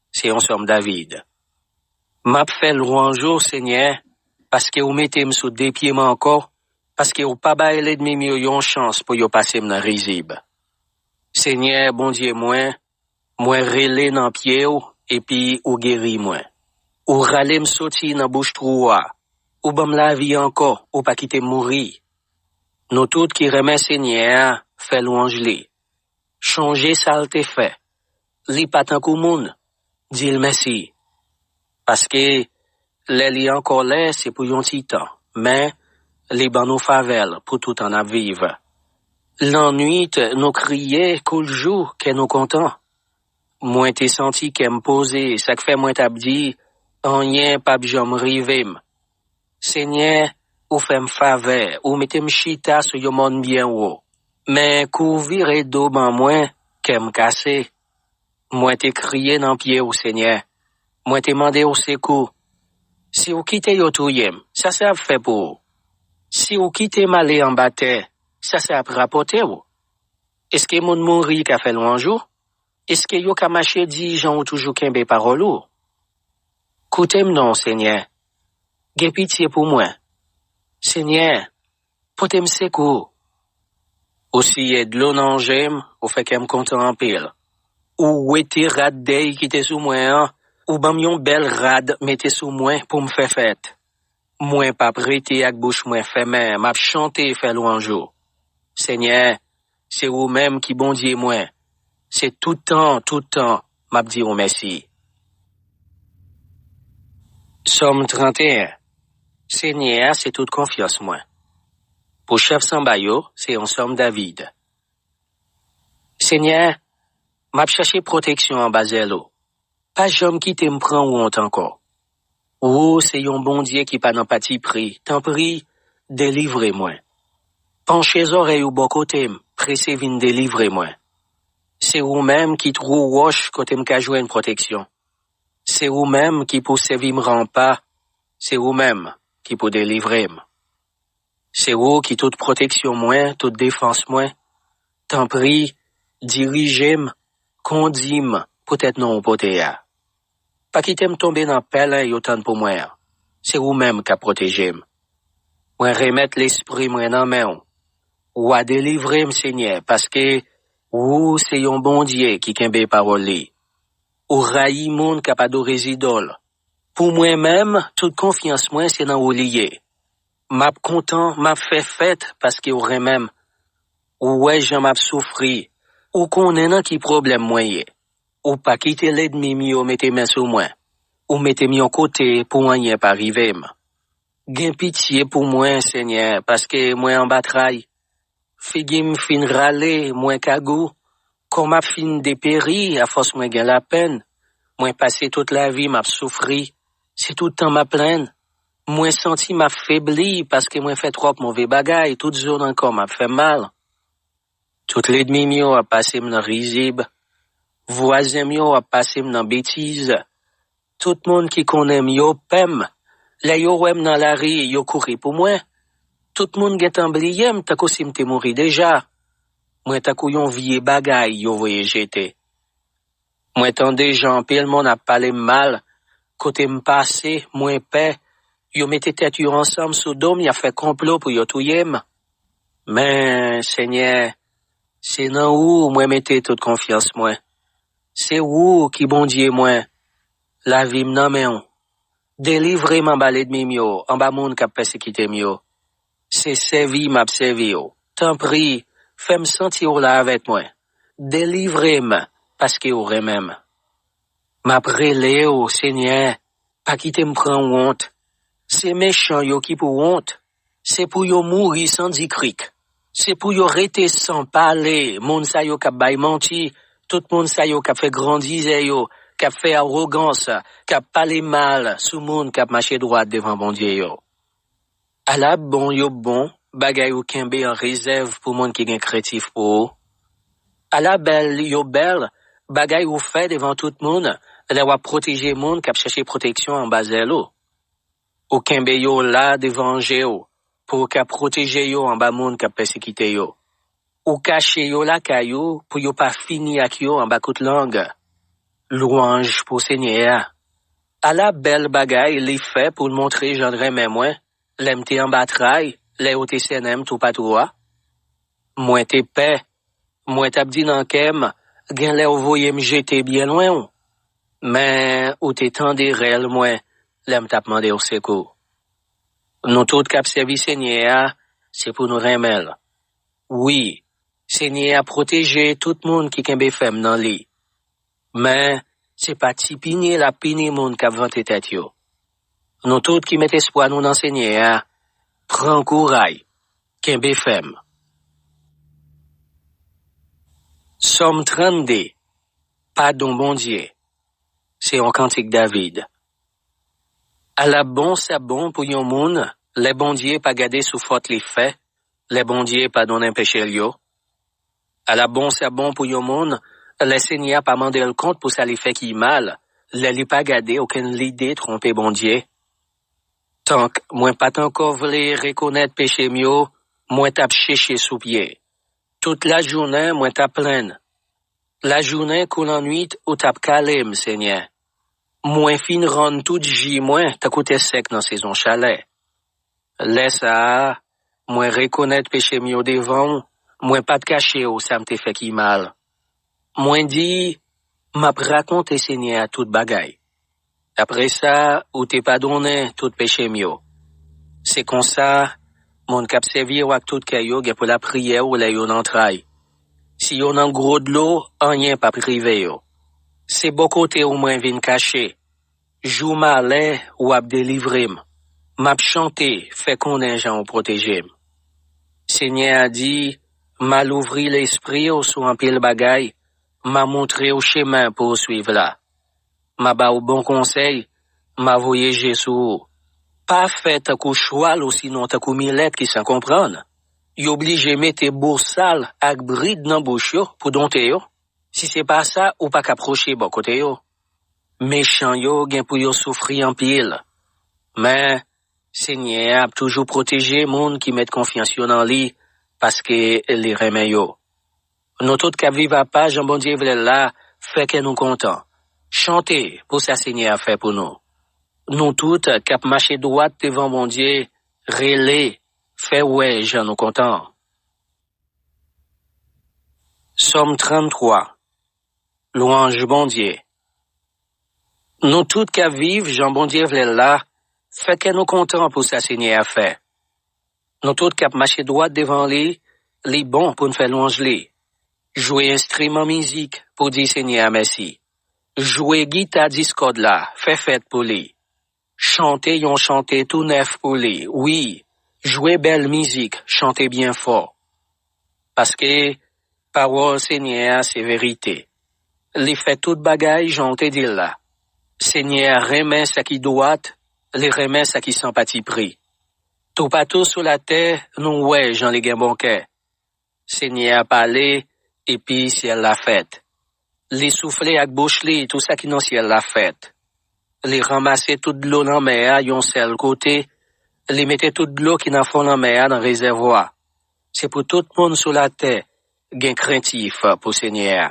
Se yon sòm David. M ap fè lwanj ou, Senyè, paske w mete m sou de pye m ankò, paske w pa bay lènmi m yo yon chans pou yo pase m nan rizib. Senyè, Bondye mwen, mwen rele nan pye w, epi ou geri mwen. Ou rale m soti nan bouch twou a. Ou ban m lavi ankò, ou pa kite m mouri. Nou tout ki renmen Senyè a, fè lwanj li. Chonje sa l te fè. Li pa tankou moun. Di l mèsi. Paske lè li an kòlè, se pou yon ti tan, men li ban nou favè l pou toutan n ap viv. Lannwit, nou kriye, kou l jou, kè nou kontan. Mwen te santi kè m poze, sa k fè mwen t ap di, anyen p ap janm rive m. Senyè, ou fè m favè, ou mete m chita sou yon mòn byen wo. Men kou w vire do ban mwen, kè m kase. Mwen te kriye nan pye w, Senyè. Mwen te mande w sekou. Si w kite yo touye m, sa sa ap fè pou ou? Si w kite m ale anba tè, sa sa ap rapòte w? Èske moun mouri ka fè lwanj ou? Èske yo ka mache di jan ou toujou kenbe pawòl ou? Koute m non, Senyè. Gen pitye pou mwen. Senyè, pote m sekou. Ou siye dlo nan je m, ou fè kè m kontan anpil. Ou wete rad dèy ki te sou mwen an, ou ban m yon bèl rad mete sou mwen pou m fè fèt. Mwen p ap rete ak bouch mwen fèmen, m ap chante fè lwanj ou. Senyè, se ou menm ki Bondye mwen. Se tout tan, tout tan, m ap di w mèsi. Sòm tranteyen. Senyè a se tout konfyans mwen. Pou chèf sanba yo, se yon sòm David. Senyè, m ap chache pwoteksyon anba zèl ou. Pa janm kite m pran wont ankò. Ou se yon Bondye ki pa nan patipri, tanpri, delivre mwen. Panche zòrèy ou bò kote m, prese vin delivre mwen. Se ou menm ki twou wòch kote m ka jwenn pwoteksyon. Se ou menm ki pou sèvi m ranpa, se ou menm ki pou delivre m. Se ou ki tout pwoteksyon mwen, tout defans mwen. Tanpri, dirije m, kondi m, poutèt non ou pote a. Pa kite m tonbe nan pèlen yo tann pou mwen an. Se ou menm k ap pwoteje m. Mwen remèt lespri mwen nan men w. W a delivre m, Senyè, paske ou se yon Bondye ki kenbe pawòl li. Ou rayi moun k ap adore zidòl. Pou mwen menm, tout konfyans mwen se nan ou li ye. M ap kontan, m ap fè fèt paske w renmen m. Ou wè jan m ap soufri. Ou konnen nan ki pwoblèm mwen ye. Ou pa kite lènmi m yo mete men sou mwen. Ou mete m yon kote pou anyen pa rive m. Gen pitye pou mwen, Senyè, paske mwen anba tray. Figi m fin rale, mwen kagou. Kò m ap fin deperi afòs mwen gen lapenn. Mwen pase tout lavi m ap soufri. Se tout tan m ap plenn. Mwen santi m ap febli paske mwen fè twòp move bagay, tout zo nan kò m ap fè m mal. Tout lènmi m yo ap pase m nan rizib. Vwazen m yo ap pase m nan betiz. Tout moun ki konnen m yo pè m. Lè yo wè m nan lari, yo kouri pou mwen. Tout moun gentan bliye m tankou si m te mouri deja. Mwen tankou yon vye bagay yo voye jete. Mwen tande jan anpil moun ap pale m mal. Kote m pase, mwen pè. Yo mete tèt yo ansanm sou do m, y ap fè konplo pou yo touye m. Men, Senyè, se nan ou mwen mete tout konfyans mwen. Se ou ki Bondye mwen. Lavi m nan men w. Delivre m anba lènmi m yo, anba moun k ap pèsekite m yo. Se sèvi m ap sèvi w. Tanpri, fè m santi w la avèk mwen. Delivre m, paske w renmen m. M ap rele w, Senyè, pa kite m pran wont. Se mechan yo ki pou wont. Se pou yo mouri san di krik. Se pou yo rete san pale, moun sa yo k ap bay manti, tout moun sa yo k ap fè grandizè yo, k ap fè awogans, k ap pale mal sou moun k ap mache dwat devan Bondye yo. Ala bon yo bon, bagay ou kenbe an rezèv pou moun ki gen krentif pou ou. Ala bèl yo bèl, bagay ou fè devan tout moun, lè w ap pwoteje moun k ap chèche pwoteksyon anba zèl ou. Ou kenbe yo la devan je w, pou w ka pwoteje yo anba moun k ap pèsekite yo. Ou kache yo lakay ou, pou yo pa fini ak yo anba kout lang. Lwanj pou Senyè a. Ala bèl bagay li fè pou l montre jan l renmen mwen, lè m te anba tray, lè yo te sènen m toupatou a. Mwen te pè, mwen t ap di nan kè m, genlè w voye m jete byen lwen w. Men ou te tande rèl mwen, lè m t ap mande w sekou. Nou tout k ap sèvi Senyè a, se pou nou renmen l. Wi, Senyè a pwoteje tout moun ki kenbe fèm nan li. Men, se pa ti pini l ap pini moun k ap vante tèt yo. Nou tout ki met espwa nou nan Senyè a, pran kouray, kenbe fèm. Sòm trannde, Padon Bondye. Se yon kantik David. Ala bon sa bon pou yon moun, lè Bondye pa gade sou fòt li fè, lè Bondye padonnen peche l yo. Ala bon sa bon pou yon moun, lè Senyè a pa mande l kont pou sa li fè ki mal, lè li pa gade okenn lide twonpe Bondye. Tank mwen pa t ankò vle rekonèt peche m yo, mwen t ap cheche sou pye. Tout lajounen, mwen t ap plenn. Lajounen kou lannwit, ou t ap kale m, Senyè. Mwen fin rann tout ji mwen tankou tè sèk nan sezon chalè. Lè sa a, mwen rekonèt peche m yo devan w, mwen pa t kache w sa m te fè ki mal. Mwen di, m ap rakonte Senyè a tout bagay. Apre sa, ou te padonnen tout peche m yo. Se konsa, moun k ap sèvi w ak tout kè yo gen pou lapriyè w lè yo nan tray. Si yo nan gwo dlo, anyen p ap rive yo. Se bò kote w mwen vin kache. Jou malè, w ap delivre m. M ap chante, fè konnen jan w pwoteje m. Senyè a di, m a louvri lespri w sou anpil bagay, m a montre w chemen pou w swiv la. M a ba w bon konsèy, m a voye je sou ou. Pa fè tankou chwal osinon tankou milèt ki san konprann. Yo blije mete bosal ak brid nan bouch yo pou donte yo. Si se pa sa, ou pa ka pwoche bò kote yo. Mechan yo gen pou yo soufri anpil. Men, Senyè a ap toujou pwoteje moun ki met konfyans yo nan li, paske li renmen yo. Nou tout k ap viv apa jan Bondye vle l la, fè kè nou kontan. Chante pou sa Senyè a fè pou nou. Nou tout k ap mache dwat devan Bondye, rele, fè wè jan nou kontan. Sòm tranntwa. Lwanj Bondye. Nou tout k ap viv jan Bondye vle l la, fè kè nou kontan pou sa Senyè a fè. Nou tout k ap mache dwat devan li, li bon pou n fè lwanj li. Jwe enstriman mizik pou di Senyè a mèsi. Jwe gita dis kòd la, fè fèt pou li. Chante yon chante tou nèf pou li, wi, jwe bèl mizik, chante byen fò. Paske pawòl Senyè a se verite. Li fè tout bagay jan w te di l la. Senyè a renmen sa ki dwat, li renmen sa ki san patipri. Toupatou sou latè, nou wè jan li gen bon kè. Senyè a pale, epi syèl la fèt. Li soufle ak bouch li, tou sa ki nan syèl la fèt. Li ranmase tout dlo lanmè a yon sèl kote, li mete tout dlo ki nan fon lanmè a nan rezèvwa. Se pou tout moun sou latè gen krentif pou Senyè a.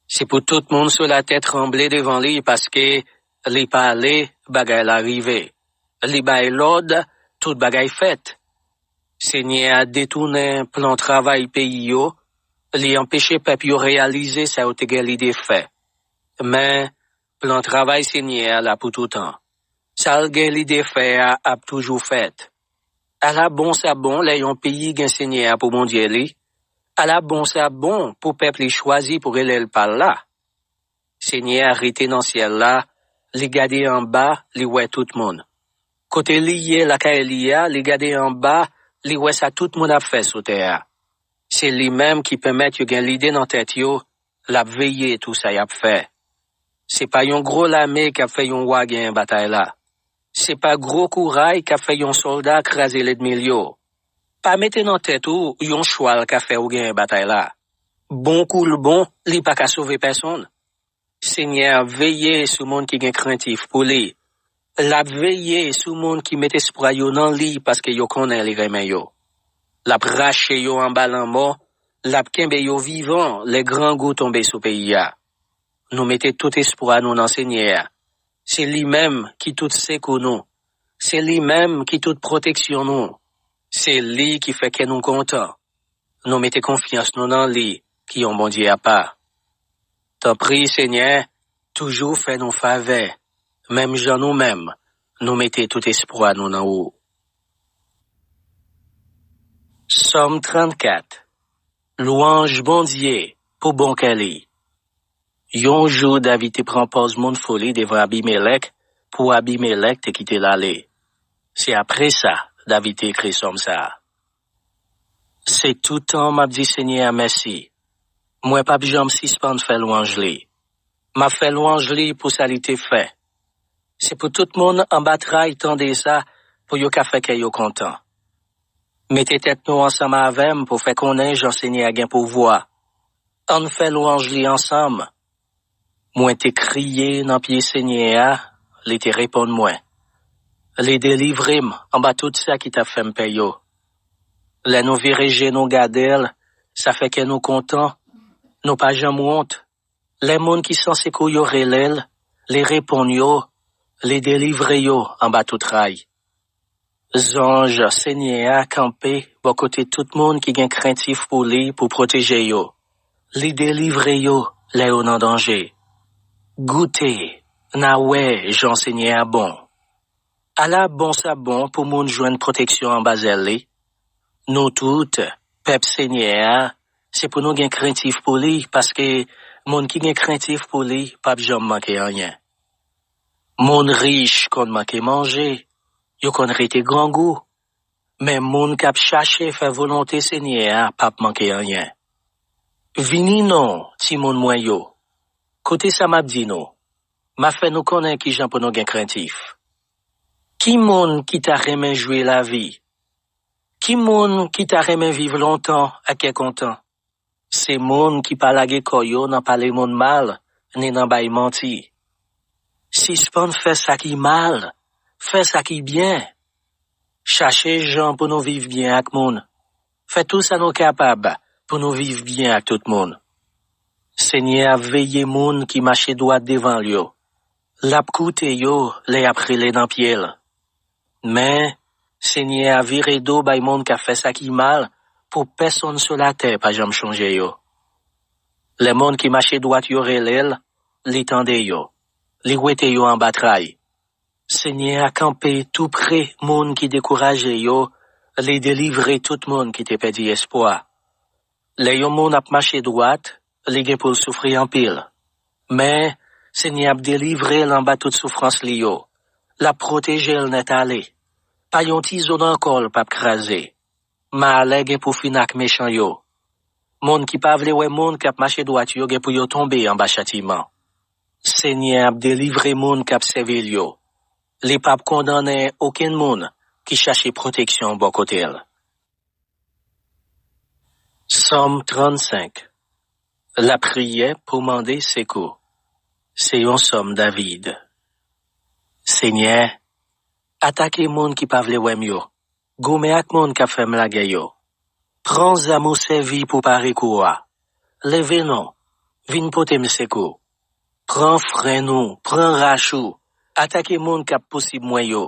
Se pou tout moun sou latè tranble devan li, paske li pale, bagay la rive. Li bay lòd, tout bagay fèt. Senyè a detounen plan travay peyi yo, li anpeche pèp yo reyalize sa yo te gen lide fè. Men, plan travay Senyè a la pou toutan. Sa l gen lide fè a ap toujou fèt. Ala bon sa bon lè yon peyi gen Senyè a pou Bondye li! Ala bon sa bon pou pèp li chwazi pou rele l pa l la! Senyè a rete nan syèl la, li gade anba, li wè tout moun. Kote li ye lakay li a, li gade anba, li wè sa tout moun ap fè sou tè a. Se li menm ki pèmèt yo gen lide nan tèt yo, l ap veye tou sa y ap fè. Se pa yon gwo lame k ap fè yon wa genyen batay la. Se pa gwo kouray k ap fè yon sòlda kraze lènmi l yo. Pa mete nan tèt ou yon chwal ka fè w genyen batay la. Bon kou l bon, li pa ka sove pèsonn. Senyè a veye sou moun ki gen krentif pou li. L ap veye sou moun ki met espwa yo nan li paske yo konnen li renmen yo. L ap rache yo anba lanmò, l ap kenbe yo vivan lè grangou tonbe sou peyi a. Nou mete tout espwa nou nan Senyè a. Se li menm ki tout sekou nou. Se li menm ki tout pwoteksyon nou. Se li ki fè kè nou kontan. Nou mete konfyans nou nan li ki yon Bondye apa. Tanpri, Senyè, toujou fè nou favè, menm jan nou menm, nou mete tout espwa nou nan ou. Sòm trannkat. Lwanj Bondye pou bon kè li. Yon jou, David te pran pòz moun fou li devan Abimelèk, pou Abimelèk te kite l ale. Se apre sa, David te ekri sòm sa a. Se toutan m ap di Senyè a mèsi. Mwen p ap janm sispann fè lwanj li. M ap fè lwanj li pou sa li te fè. Se pou tout moun anba tray tande sa, pou yo ka fè kè yo kontan. Mete tèt nou ansanm avè m pou fè konnen jan Senyè a gen pouvwa. Ann fè lwanj li ansanm. Mwen te kriye nan pye Senyè a, li te reponn mwen. Li delivre m anba tout sa ki t ap fè m pè yo. Lè nou vire je nou gade l, sa fè kè nou kontan, nou pa janm wont. Lè moun ki san sekou yo rele l, li reponn yo, li delivre yo anba tout tray. Zanj Senyè a kanpe bò kote tout moun ki gen krentif pou li pou pwoteje yo. Li delivre yo lè yo nan danje. Goute, n a wè jan Senyè a bon. Ala bon sa bon pou moun jwenn pwoteksyon anba zèl li! Nou tout, pèp Senyè a, se pou nou gen krentif pou li, paske moun ki gen krentif pou li p ap janm manke anyen. Moun rich konn manke manje, yo konn rete grangou, men moun k ap chache fè volonte Senyè a p ap manke anyen. Vini non, timoun mwen yo, koute sa m ap di nou, m ap fè nou konnen ki jan pou nou gen krentif. Ki moun ki ta renmen jwi lavi? Ki moun ki ta renmen viv lontan ak kè kontan? Se moun ki pa lage kò yo nan pale moun mal, ni nan bay manti. Sispann fè sa ki mal, fè sa ki byen. Chache jan pou nou viv byen ak moun. Fè tou sa nou kapab pou nou viv byen ak tout moun. Senyè a veye moun ki mache dwat devan l yo. L ap koute yo lè y ap rele nan pye l. Men, Senyè a vire do bay moun k ap fè sa ki mal pou pèsonn sou latè pa janm chonje yo. Lè moun ki mache dwat yo rele l, li tande yo. Li wete yo anba tray. Senyè a kanpe tou pre moun ki dekouraje yo, li delivre tout moun ki te pèdi espwa. Lè yon moun ap mache dwat, li gen pou l soufri anpil. Men, Senyè ap delivre l anba tout soufrans li yo. L ap pwoteje l nèt ale. Pa yon ti zo nan kò l p ap kraze. Malè gen pou fin ak mechan yo. Moun ki pa vle wè moun k ap mache dwat yo gen pou yo tonbe anba chatiman. Senyè ap delivre moun k ap sèvi l yo. Li p ap kondannen okenn moun ki chache pwoteksyon bò kote l. Sòm trannsenk. Lapriyè pou mande sekou. Se yon sòm David. Senyè, atake moun ki pa vle wè m yo. Goumen ak moun k ap fè m lagè yo. Pran zam ou sèvi pou pare kou a. Leve non, vin pote m sekou. Pran frenn ou, pran rach ou, atake moun k ap pousib mwen yo.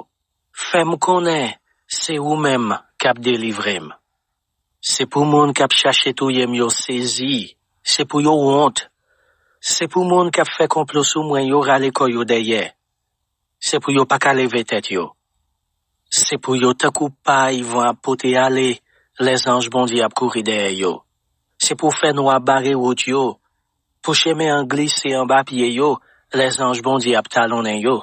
Fè m konnen se ou menm k ap delivre m. Se pou moun k ap chache touye m yo sezi, se pou yo wont. Se pou moun k ap fè konplo sou mwen yo rale kò yo dèyè. Se pou yo pa ka leve tèt yo. Se pou yo tankou pay van ap pote ale, lè zanj Bondye ap kouri dèyè yo. Se pou fènwa bare wout yo, pou chemen an glise anba pye yo, lè zanj Bondye ap talonnen yo.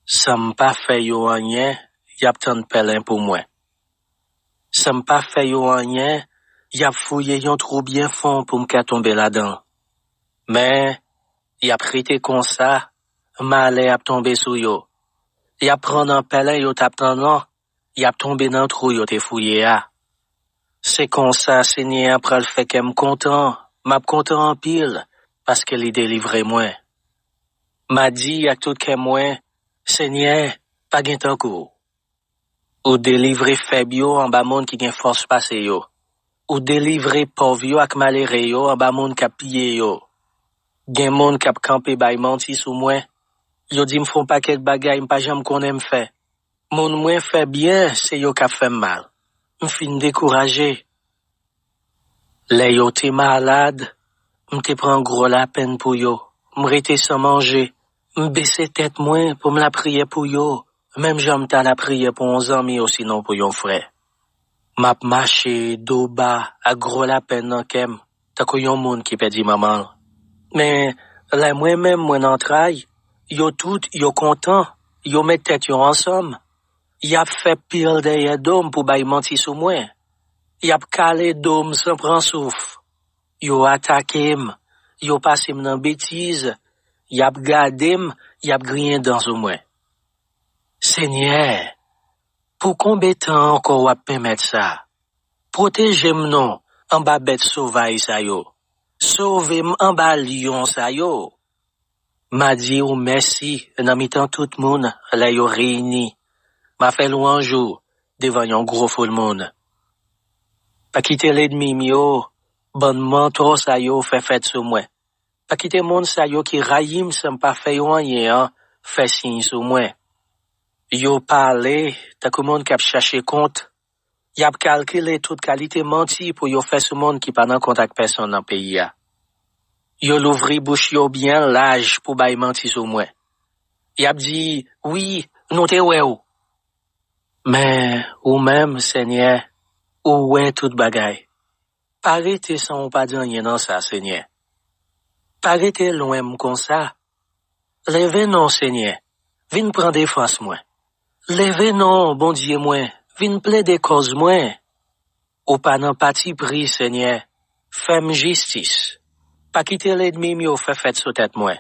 San m pa fè yo anyen, y ap tann pèlen pou mwen. San m pa fè yo anyen, y ap fouye yon twou byen fon pou m ka tonbe ladan l. Men, y ap rete konsa, malè ap tonbe sou yo. Y ap pran nan pèlen yo t ap tann lan, y ap tonbe nan twou yo te fouye a. Se konsa Senyè a pral fè kè m kontan, m ap kontan anpil, paske li delivre mwen. M a di ak tout kè mwen, Senyè, pa gen tankou w. Ou delivre fèb yo anba moun ki gen fòs pase yo. Ou delivre pòv yo ak malere yo anba moun k ap piye yo. Gen moun k ap kanpe bay manti sou mwen. Yo di m fè yon pakèt bagay m pa janm konnen m fè. Moun mwen fè byen, se yo k ap fè m mal. M fin dekouraje. Lè yo te malad, m te pran gwo lapenn pou yo. M rete san manje. M bese tèt mwen pou m lapriyè pou yo, menm jan m ta lapriyè pou yon zanmi osinon pou yon frè. M ap mache do ba ak gwo lapenn nan kè m, tankou yon moun ki pèdi manman l. Men, lè mwen menm mwen nan tray, yo tout yo kontan, yo met tèt yo ansanm. Y ap fè pil dèyè do m pou bay manti sou mwen. Y ap kale do m san pran souf. Yo atake m, yo pase m nan betiz, y ap gade m, y ap griyen dan sou mwen. Senyè, pou konbe tan ankò w ap pèmèt sa? Pwoteje m non anba bèt sovaj sa yo. Sove m anba lyon sa yo. M a di w mèsi nan mitan tout moun lè yo reyini. M a fè lwanj ou devan yon gwo foul moun. Pa kite lènmi m yo, bann mantò sa yo fè fèt sou mwen. Pa kite moun sa yo ki rayi m san m pa fè yo anyen an fè siy sou mwen. Yo pale tankou moun k ap chache kont. Y ap kalkile tout kalite manti pou yo fè sou moun ki pa nan kont ak pèsonn nan peyi a. Yo louvri bouch yo byen laj pou bay manti sou mwen. Y ap di, wi, nou te wè w. Men ou menm, Senyè, ou wè tout bagay. Pa rete san ou pa di anyen nan sa, Senyè. Pa rete lwen m konsa. Leve non, Senyè, vin pran defans mwen. Leve non, Bondye mwen, vin plede kòz mwen. Ou pa nan patipri, Senyè, fè m jistis. Pa kite lènmi m yo fè fèt sou tèt mwen.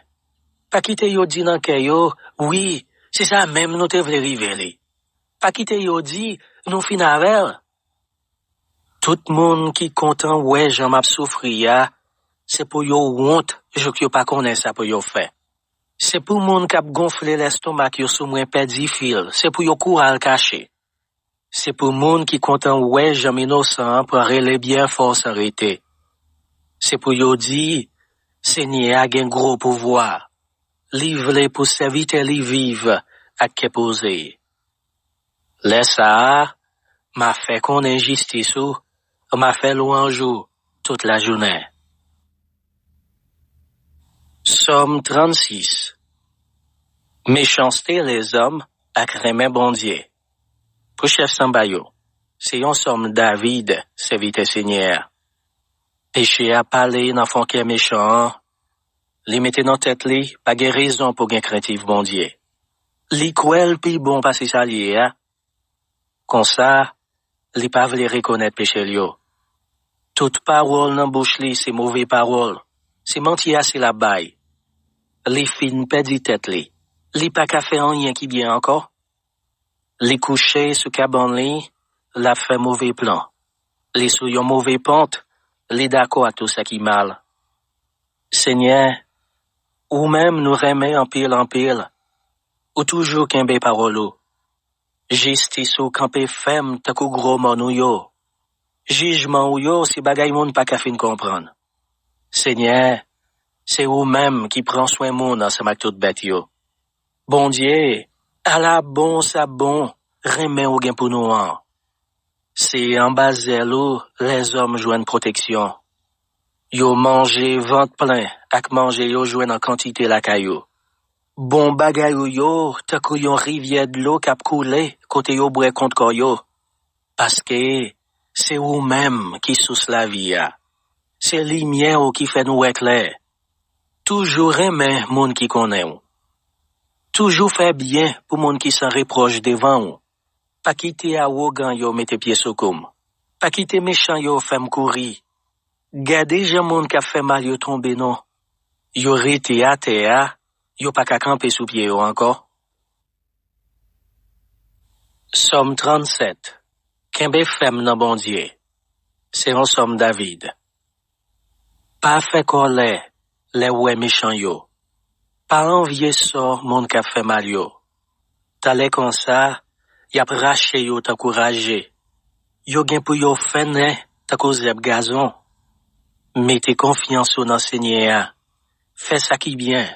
Pa kite yo di nan kè yo, wi, se sa menm nou te vle rive li. Pa kite yo di, nou fin avè l. Tout moun ki kontan wè jan m ap soufri a, se pou yo wont jouk yo pa konnen sa pou yo fè. Se pou moun k ap gonfle lèstomak yo sou mwen pèdi fil, se pou yo kouri al kache. Se pou moun ki kontan wè janm inosan an pran rele byen fò san rete. Se pou yo di, Senyè a gen gwo pouvwa. Li vle pou sèvitè li viv ak kè poze. Lè sa a, m a fè konnen jistis ou, m a fè lwanj ou tout lajounen. Sòm trannsis. Mechanste lèzòm ak renmen Bondye. Pou chèf sanba yo, se yon sòm David, sèvitè Senyè a. Peche a pale nan fon kè mechan an. Li mete nan tèt li pa gen rezon pou gen krentif Bondye. Li kwè l pi bon pase sa l ye a. Konsa, li pa vle rekonèt peche l yo. Tout pawòl nan bouch li se move pawòl, se manti ase l ap bay. Li fin pèdi tèt li. Li pa ka fè anyen ki byen ankò. Li kouche sou kabann li, l ap fè move plan. Li sou yon move pant, li dakò ak tou sa ki mal. Senyè, ou menm nou renmen anpil, anpil. Ou toujou kenbe pawòl ou. Jistis ou kanpe fèm tankou gwo mòn ou yo. Jijman ou yo se bagay moun pa ka fin konprann. Senyè, se ou menm ki pran swen moun ansanm ak tout bèt yo. Bondye, ala bon sa bon, renmen ou gen pou nou an. Se anba zèl ou lèzòm jwenn pwoteksyon. Yo manje vant plen ak manje yo jwenn an kantite lakay ou. Bon bagay ou yo tankou yon rivyè dlo k ap koule kote yo bwè kont kò yo. Paske se ou menm ki sous lavi a. Se limyè ou ki fè nou wè klè. Toujou renmen moun ki konnen w. Toujou fè byen pou moun ki san repwòch devan w. Pa kite awogan yo mete pye sou kou m. Pa kite mechan yo fè m kouri. Gade jan moun k ap fè mal yo tonbe non. Yo rete atè a, yo pa ka kanpe sou pye yo ankò. Sòm trannsèt. Kenbe fèm nan Bondye. Se yon sòm David. Pa fè kòlè lè w wè mechan yo. Pa anvye sò moun k ap fè mal yo. Talè konsa, y ap rache yo tankou raje. Yo gen pou yo fennen tankou zèb gazon. Mete konfyans ou nan Senyè a. Fè sa ki byen.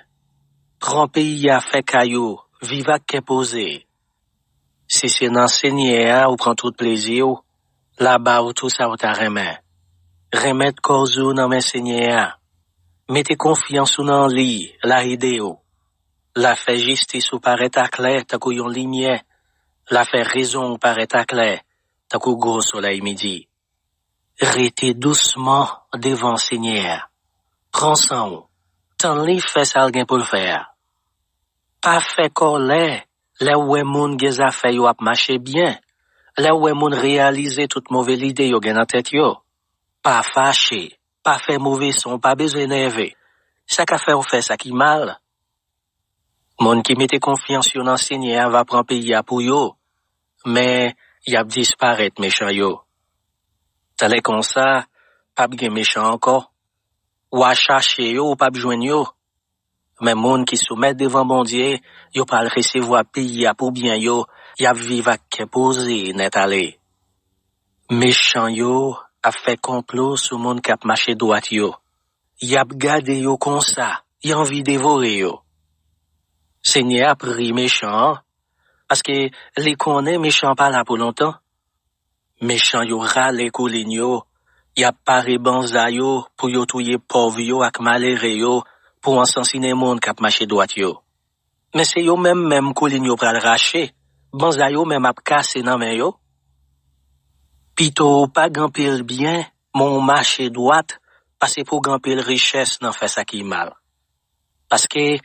Pran peyi a, fè kay ou, viv ak kè poze. Si se nan Senyè a ou pran tout plezi w, l a ba w tou sa w ta renmen. Renmèt kòz ou nan men Senyè a. Mete konfyans ou nan li, l a ede w. L a fè jistis ou parèt aklè tankou yon limyè. L a fè rezon ou parèt aklè tankou gwo solèy midi. Rete dousman devan Senyè a. Pran san w. Tann li fè sa l gen pou l fè a. Pa fè kòlè lè w wè moun gen zafè yo ap mache byen, lè w wè moun reyalize tout move lide yo gen nan tèt yo. Pa fache, pa fè move son, pa bezwen nève. Sa ka fè w fè sa ki mal. Moun ki mete konfyans yo nan Senyè a va pran peyi a pou yo, men y ap disparèt mechan yo. Talè konsa, p ap gen mechan ankò. W a chache yo, ou p ap jwenn yo. Men moun ki soumèt devan Bondye, yo pral resevwa peyi a pou byen yo, y ap viv ak kè poze nèt ale. Mechan yo ap fè konplo sou moun k ap mache dwat yo. Y ap gade yo konsa, y anvi devore yo. Senyè a ap ri mechan an, paske li konnen mechan an pa la pou lontan. Mechan yo rale koulin yo, y ap pare banza yo pou yo touye pòv yo ak malere yo, pou ansansinen moun k ap mache dwat yo. Men se yo menm menm koulin yo pral rache, banza yo menm ap kase nan men yo. Pito w pa gen anpil byen, men w mache dwat, pase pou w gen anpil richès nan fè sa ki mal. Paske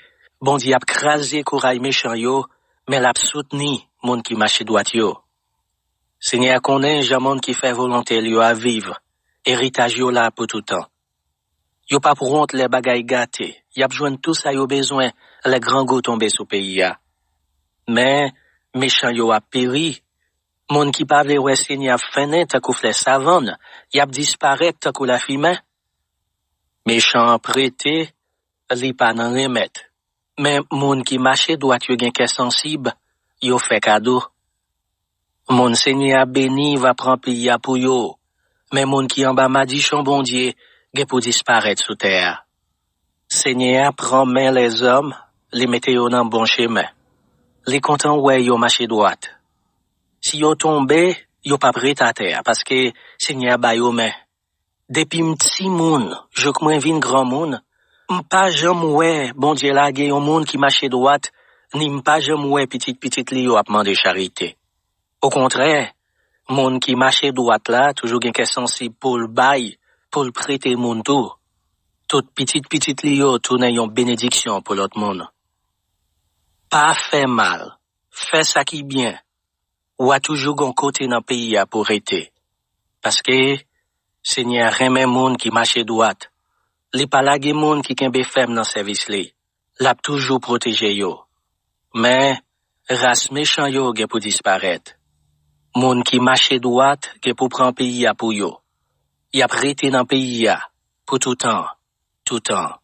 Bondye ap kraze kouray mechan yo, men l ap soutni moun ki mache dwat yo. Senyè a konnen jan moun ki fè volonte l yo ap viv, eritaj yo la pou toutan. Yo p ap wont lè bagay gate, y ap jwenn tou sa yo bezwen lè grangou tonbe sou peyi a. Men, mechan yo ap peri. Moun ki pa vle wè Senyè a ap fennen tankou flè savann, y ap disparèt tankou lafimen. Mechan an prete, li pa nan renmèt. Men moun ki mache dwat yo gen kè sansib, yo fè kado. Moun Senyè a beni va pran peyi a pou yo, men moun ki anba madichon Bondye gen pou disparèt sou tè a. Senyè a pran men lèzòm, li mete yo nan bon chemen. Li kontan wè yo mache dwat. Si yo tonbe, yo p ap ret atè a, paske Senyè a ba yo men. Depi m timoun jouk mwen vin granmoun, m pa janm wè Bondye lage yon moun ki mache dwat, ni m pa janm wè pitit pitit li yo ap mande charite. Okontrè, moun ki mache dwat la toujou gen kè sansib pou l bay, pou l prete moun tou. Tout pitit pitit li yo tounen yon benediksyon pou lòt moun. Pa fè mal, fè sa ki byen. W a toujou gon kote nan peyi a pou rete. Paske Senyè a renmen moun ki mache dwat. Li pa lage moun ki kenbe fèm nan sèvis li. L ap toujou pwoteje yo. Men, ras mechan yo gen pou disparèt. Moun ki mache dwat gen pou pran peyi a pou yo. Y ap rete nan peyi a pou toutan, toutan.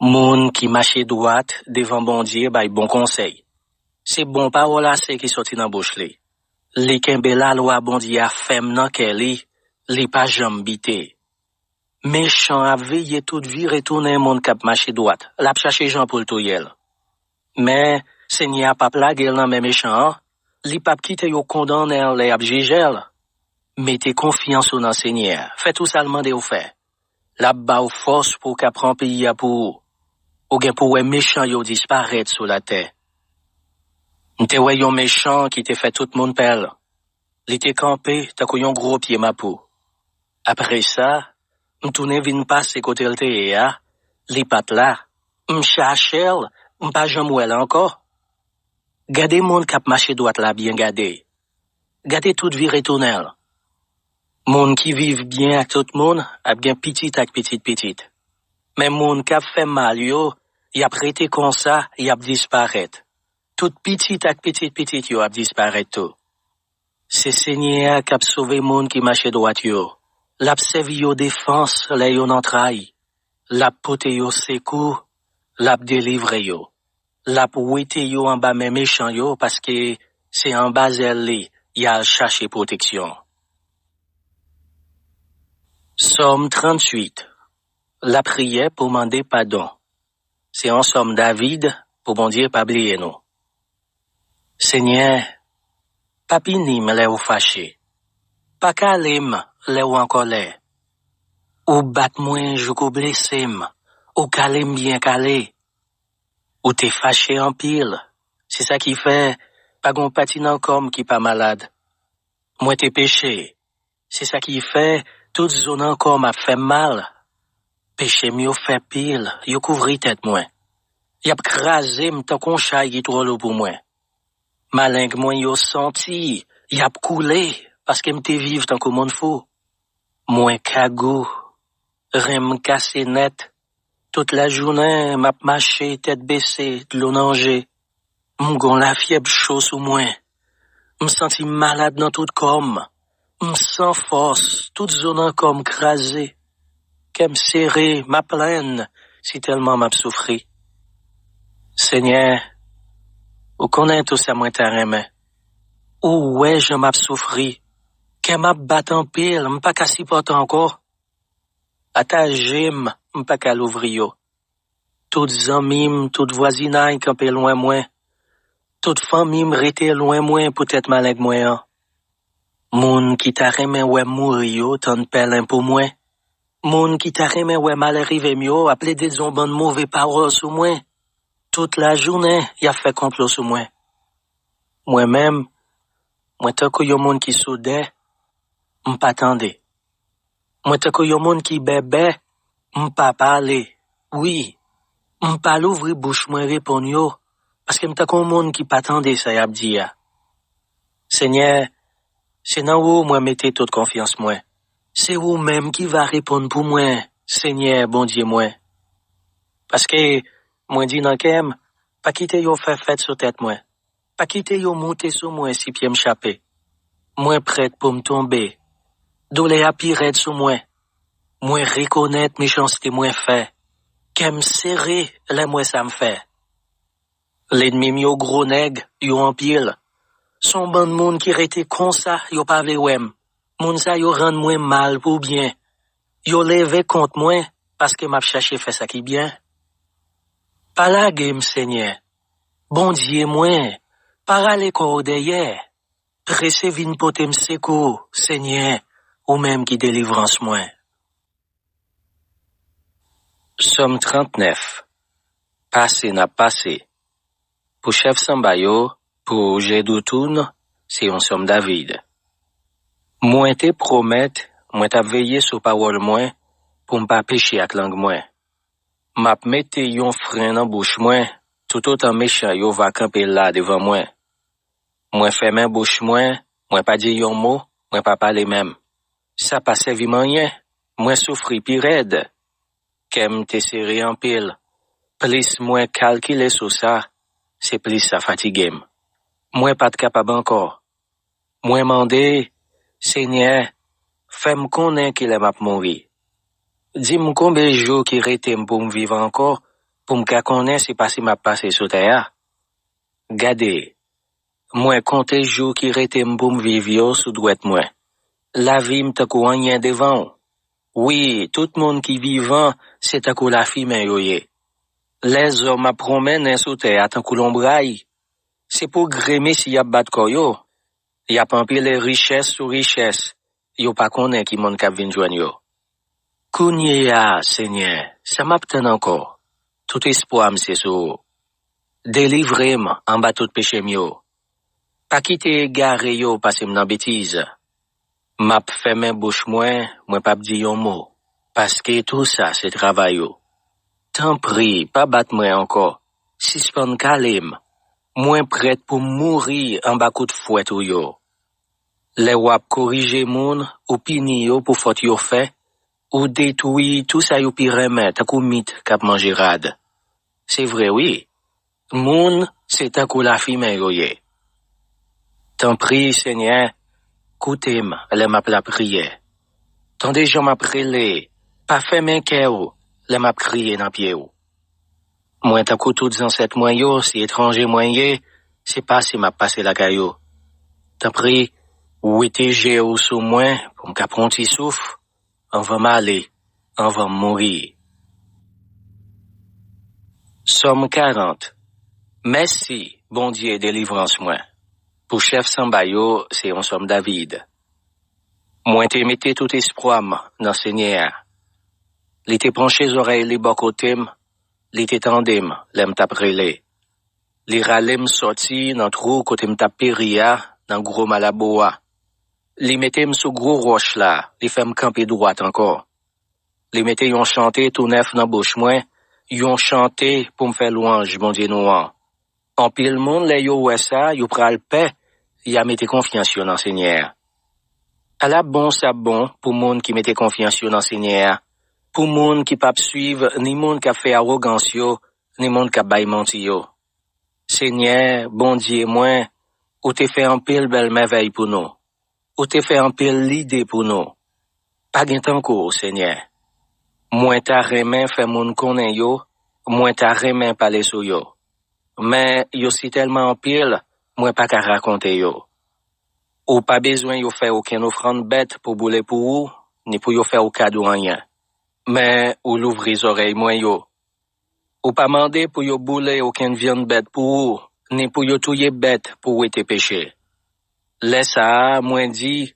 Moun ki mache dwat devan Bondye bay bon konsèy. Se bon pawòl ase ki soti nan bouch li. Li kenbe lalwa Bondye a fèm nan kè li, li pa janm bite. Mechan ap veye tout vire tounen moun k ap mache dwat, l ap chache jan pou l touye l. Men, Senyè a p ap lage l nan men mechan an, li p ap kite yo kondannen l lè y ap jije l. Mete konfyans ou nan Senyè a, fè tou sa l mande w fè. L ap ba w fòs pou w ka pran peyi a pou ou. Ou gen pou wè mechan yo disparèt sou latè. M te wè yon mechan ki te fè tout moun pè l. Li te kanpe tankou yon gwo pye mapou. Apre sa, m tounen vin pase kote l te ye a, li pa t la. M chache l, m pa janm wè l ankò. Gade moun k ap mache dwat la byen gade. Gade tout vire tounen l. Moun ki viv byen ak tout moun ap gen pitit ak pitit pitit. Men moun k ap fè mal yo, y ap rete konsa, y ap disparèt. Tout pitit ak pitit pitit yo ap disparèt tou. Se Senyè a k ap sove moun ki mache dwat yo. L ap sèvi yo defans lè yo nan tray. L ap pote yo sekou, l ap delivre yo. L ap wete yo anba men mechan yo, paske se anba zèl li y al chache pwoteksyon. Sòm tranntuit. Lapriyè pou mande padon. Se yon sòm David pou Bondye pa bliye nou. Senyè, pa pini m lè ou fache. Pa kale m lè ou an kòlè. Ou bat mwen jouk ou blese m. Ou kale m byen kale. Ou te fache anpil. Se sa ki fè pa gen yon pati nan kò m ki pa malad. Mwen te peche. Se sa ki fè tout zo nan kò m ap fè m mal. Peche m yo fè pil, yo kouvri tèt mwen. Y ap kraze m tankou yon chay ki twò lou pou mwen. Maleng mwen yo santi, y ap koule, paske m te viv tankou moun fou. Mwen kagou, ren m kase nèt. Tout lajounen, m ap mache tèt bese, dlo nan je. M gon lafyèb cho sou mwen. M santi m malad nan tout kò m. M san fòs, tout zo nan kò m kraze. Kè m sere, m ap plenn, sitèlman m ap soufri. Senyè, ou konnen tou sa mwen ta renmen. Ou wè jan m ap soufri. Kè m ap bat anpil, m pa ka sipòte ankò. Ata je m, m pa ka louvri yo. Tout zanmi m, tout vwazinay kanpe lwen mwen. Tout fanmi m rete lwen mwen poutèt maleng mwen an. Moun ki ta renmen wè m mouri yo tann pèlen pou mwen. Moun ki ta renmen wè malè rive m yo ap plede di yon bann move pawòl sou mwen. Tout lajounen, y ap fè konplo sou mwen. Mwen menm, mwen tankou yon moun ki soudè, m pa tande. Mwen tankou yon moun ki bèbè, m pa pale. Wi, m pa louvri bouch mwen reponn yo, paske m tankou yon moun ki pa tande sa y ap di a. Senyè, se nan ou mwen mete tout konfyans mwen. Se ou menm ki va reponn pou mwen, Senyè Bondye mwen. Paske mwen di nan kè m, pa kite yo fè fèt sou tèt mwen. Pa kite yo moute sou mwen si pye m chape. Mwen prèt pou m tonbe. Doulè a pi rèd sou mwen. Mwen rekonèt mechanste mwen fè. Kè m sere lè m wè sa m fè. Lènmi m yo gwo nèg, yo anpil. Se yon bann moun ki rete konsa, yo pa vle wè m. Moun sa yo rann mwen mal pou byen. Yo leve kont mwen paske m ap chache fè sa ki byen. Pa lage m, Senyè. Bondye mwen, pa rale kò w dèyè. Prese vin pote m sekou, Senyè, ou menm ki delivrans mwen. Sòm trannèf. Pase n ap pase. Pou chèf sanba yo, pou Jedoutun, se yon sòm David. Mwen te pwomèt mwen t ap veye sou pawòl mwen pou m pa peche ak lang mwen. M ap mete yon fren nan bouch mwen, toutotan mechan yo va kanpe la devan mwen. Mwen fèmen bouch mwen, mwen pa di yon mo, mwen pa pale menm. Sa pa sèvi m anyen, mwen soufri pi rèd. Kè m te sere anpil. Plis mwen kalkile sou sa, se plis sa fatige m. Mwen pa t kapab ankò. Mwen mande, Senyè, fè m konnen kilè m ap mouri. Di m konbe jou ki rete m pou m viv ankò, pou m ka konnen se pase m ap pase sou tè a. Gade, mwen konte jou ki rete m pou m viv yo sou dwèt mwen. Lavi m tankou anyen devan w. Wi, tout moun ki vivan, se tankou lafimen yo ye. Lèzòm ap pwonmennen sou tè a tankou lonbray. Se pou gremesi y ap bat kò yo. Y ap anpile richès sou richès. Yo pa konnen ki moun k ap vin jwenn yo. Kounye a, Senyè, sa m ap tann ankò? Tout espwa m se sou ou. Delivre m anba tout peche m yo. Pa kite egare yo pase m nan betiz. M ap fèmen bouch mwen, mwen p ap di yon mo, paske tou sa se travay ou. Tanpri, pa bat mwen ankò. Sispann kale m. Mwen prèt pou m mouri anba kout fwèt ou yo. Lè w ap korije moun, ou pini yo pou fòt yo fè, ou detwi tou sa yo pi renmen tankou mit k ap manje rad. Se vre wi, moun se tankou lafimen yo ye. Tanpri, Senyè, koute m lè m ap lapriyè. Tande jan m ap rele, pa fèmen kè w lè m ap kriye nan pye w. Mwen tankou tout zansèt mwen yo, se etranje mwen ye, se pase m ap pase lakay ou. Tanpri, wete je w sou mwen pou m ka pran yon ti souf, anvan m ale, anvan m mouri. Sòm karant. Mèsi, Bondye delivrans mwen. Pou chèf sanba yo, se yon sòm David. Mwen te mete tout espwa m nan Senyè a. Li te panche zòrèy li bò kote m, li te tande m lè m t ap rele. Li rale m sòti nan twou kote m t ap peri a, nan gwo malabou a. Li mete m sou gwo wòch la, li fè m kanpe dwat ankò. Li mete yon chante tou nèf nan bouch mwen, yon chante pou m fè lwanj Bondye nou an. Anpil moun, lè yo wè sa, yo pral pè, y a mete konfyans yo nan Senyè a. Ala bon sa bon pou moun ki mete konfyans yo nan Senyè a, pou moun ki p ap suiv ni moun k ap fè awogans yo, ni moun k ap bay manti yo. Senyè, Bondye mwen, ou te fè anpil bèl mèvèy pou nou. Ou te fè anpil lide pou nou. Pa gen tankou w, Senyè. Mwen ta renmen fè moun konnen yo, mwen ta renmen pale sou yo. Men yo sitèlman anpil, mwen pa ka rakonte yo. Ou pa bezwen yo fè okenn ofrann bèt pou boule pou ou, ni pou yo fè ou kado anyen. Men ou louvri zòrèy mwen yo. Ou pa mande pou yo boule okenn vyann bèt pou ou, ni pou yo touye bèt pou wete peche. Lè sa a, mwen di,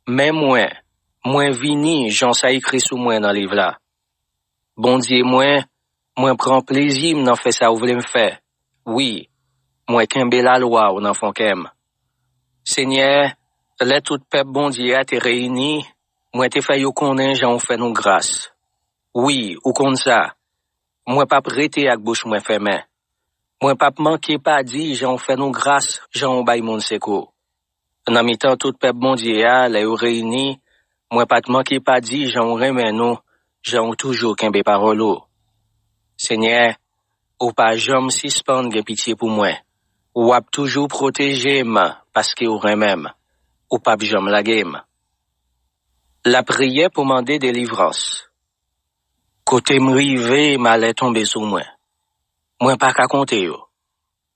men mwen, mwen vini jan sa ekri sou mwen nan liv la. Bondye mwen, mwen pran plezi m nan fè sa ou vle m fè. Wi, mwen kenbe lalwa w nan fon kè m. Senyè, lè tout pèp Bondye a te reyini, mwen te fè yo konnen jan w fè nou gras. Wi, ou konn sa. Mwen p ap rete ak bouch mwen fèmen. Mwen p ap manke pa di jan w fè nou gras, jan w bay moun sekou. Nan mitan tout pèp Bondye a, lè yo reyini, mwen pa t manke pa di jan w renmen nou, jan w toujou kenbe pawòl ou. Senyè, ou pa janm sispann gen pitye pou mwen. W ap toujou pwoteje m paske w renmen m. Ou p ap janm lage m. Lapriyè pou mande delivrans. Kote m rive, malè tonbe sou mwen. Mwen pa ka konte yo.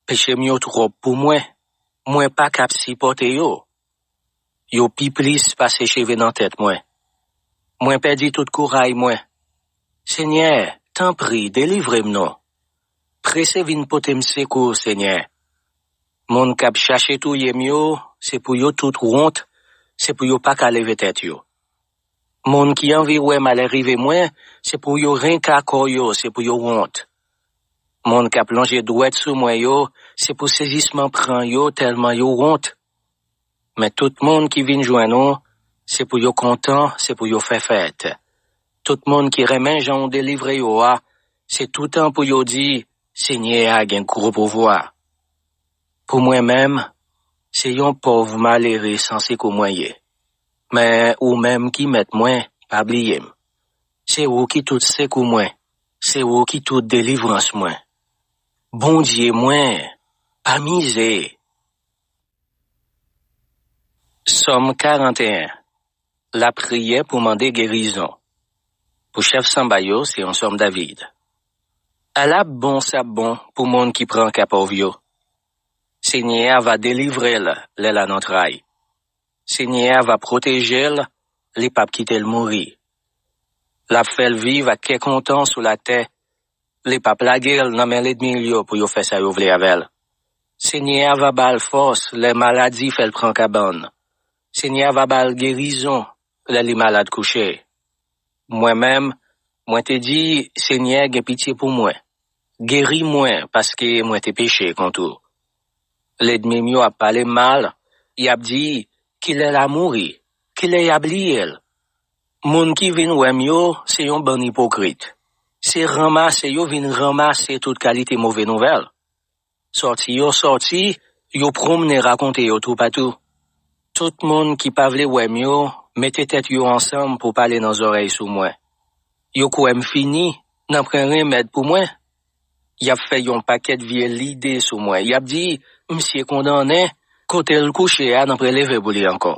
Peche m yo twòp pou mwen. mwen pa kab sipòte yo. Yo pi plis pase cheve nan tèt mwen. Mwen pèdi tout kouray mwen. Senyè, tanpri, delivre m non. Prese vin pote m sekou, Senyè. Moun k ap chache touye m yo, se pou yo tout wont, se pou yo pa ka leve tèt yo. Moun ki anvi wè malè rive mwen, se pou yo renka kò yo, se pou yo wont. Moun k ap lonje dwèt sou mwen yo, se pou sezisman pran yo tèlman yo wont. Men tout moun ki vin jwenn ou, se pou yo kontan, se pou yo fè fèt. Tout moun ki renmen jan w delivre yo a, se toutan pou yo di, Senyè a gen gwo pouvwa. Pou mwen menm, se yon pòv malere san sekou mwen ye. Men ou menm ki mèt mwen, pa bliye m. Se ou ki tout sekou mwen. Se ou ki tout delivrans mwen. Bondye mwen, pa mize. Sòm karanteyen. Lapriyè pou mande gerizon. Pou chèf sanba yo, se yon sòm David. Ala bon sa bon pou moun ki pran ka pòv yo. Senyè a va delivre l lè l annantray. Senyè a va pwoteje l, li p ap kite l mouri. L ap fè l viv ak kè kontan sou latè. Li p ap lage l nan men lènmi l yo pou yo fè sa yo vle avè l. Senyè a va ba l fòs lè maladi fè l pran kabann. Senyè a va ba l gerizon lè li malad kouche. Mwen menm, mwen te di, Senyè, gen pitye pou mwen. Geri mwen, paske mwen te peche kont ou. Lènmi m yo ap pale m mal, y ap di, kilè l a mouri? Kilè y a bliye l? Moun ki vin wè m yo, se yon bann ipokrit. Se ranmase yo vin ranmase tout kalite move nouvèl. Sòti yo sòti, yo pwomne rakonte yo toupatou. Tout moun ki pa vle wè m yo, mete tèt yo ansanm pou pale nan zòrèy sou mwen. Yo kwè m fini, nan pran renmèd pou mwen. Y ap fè yon pakèt vye lide sou mwen. Y ap di, misye kondannen, kote l kouche a, nan preleve pou li ankò.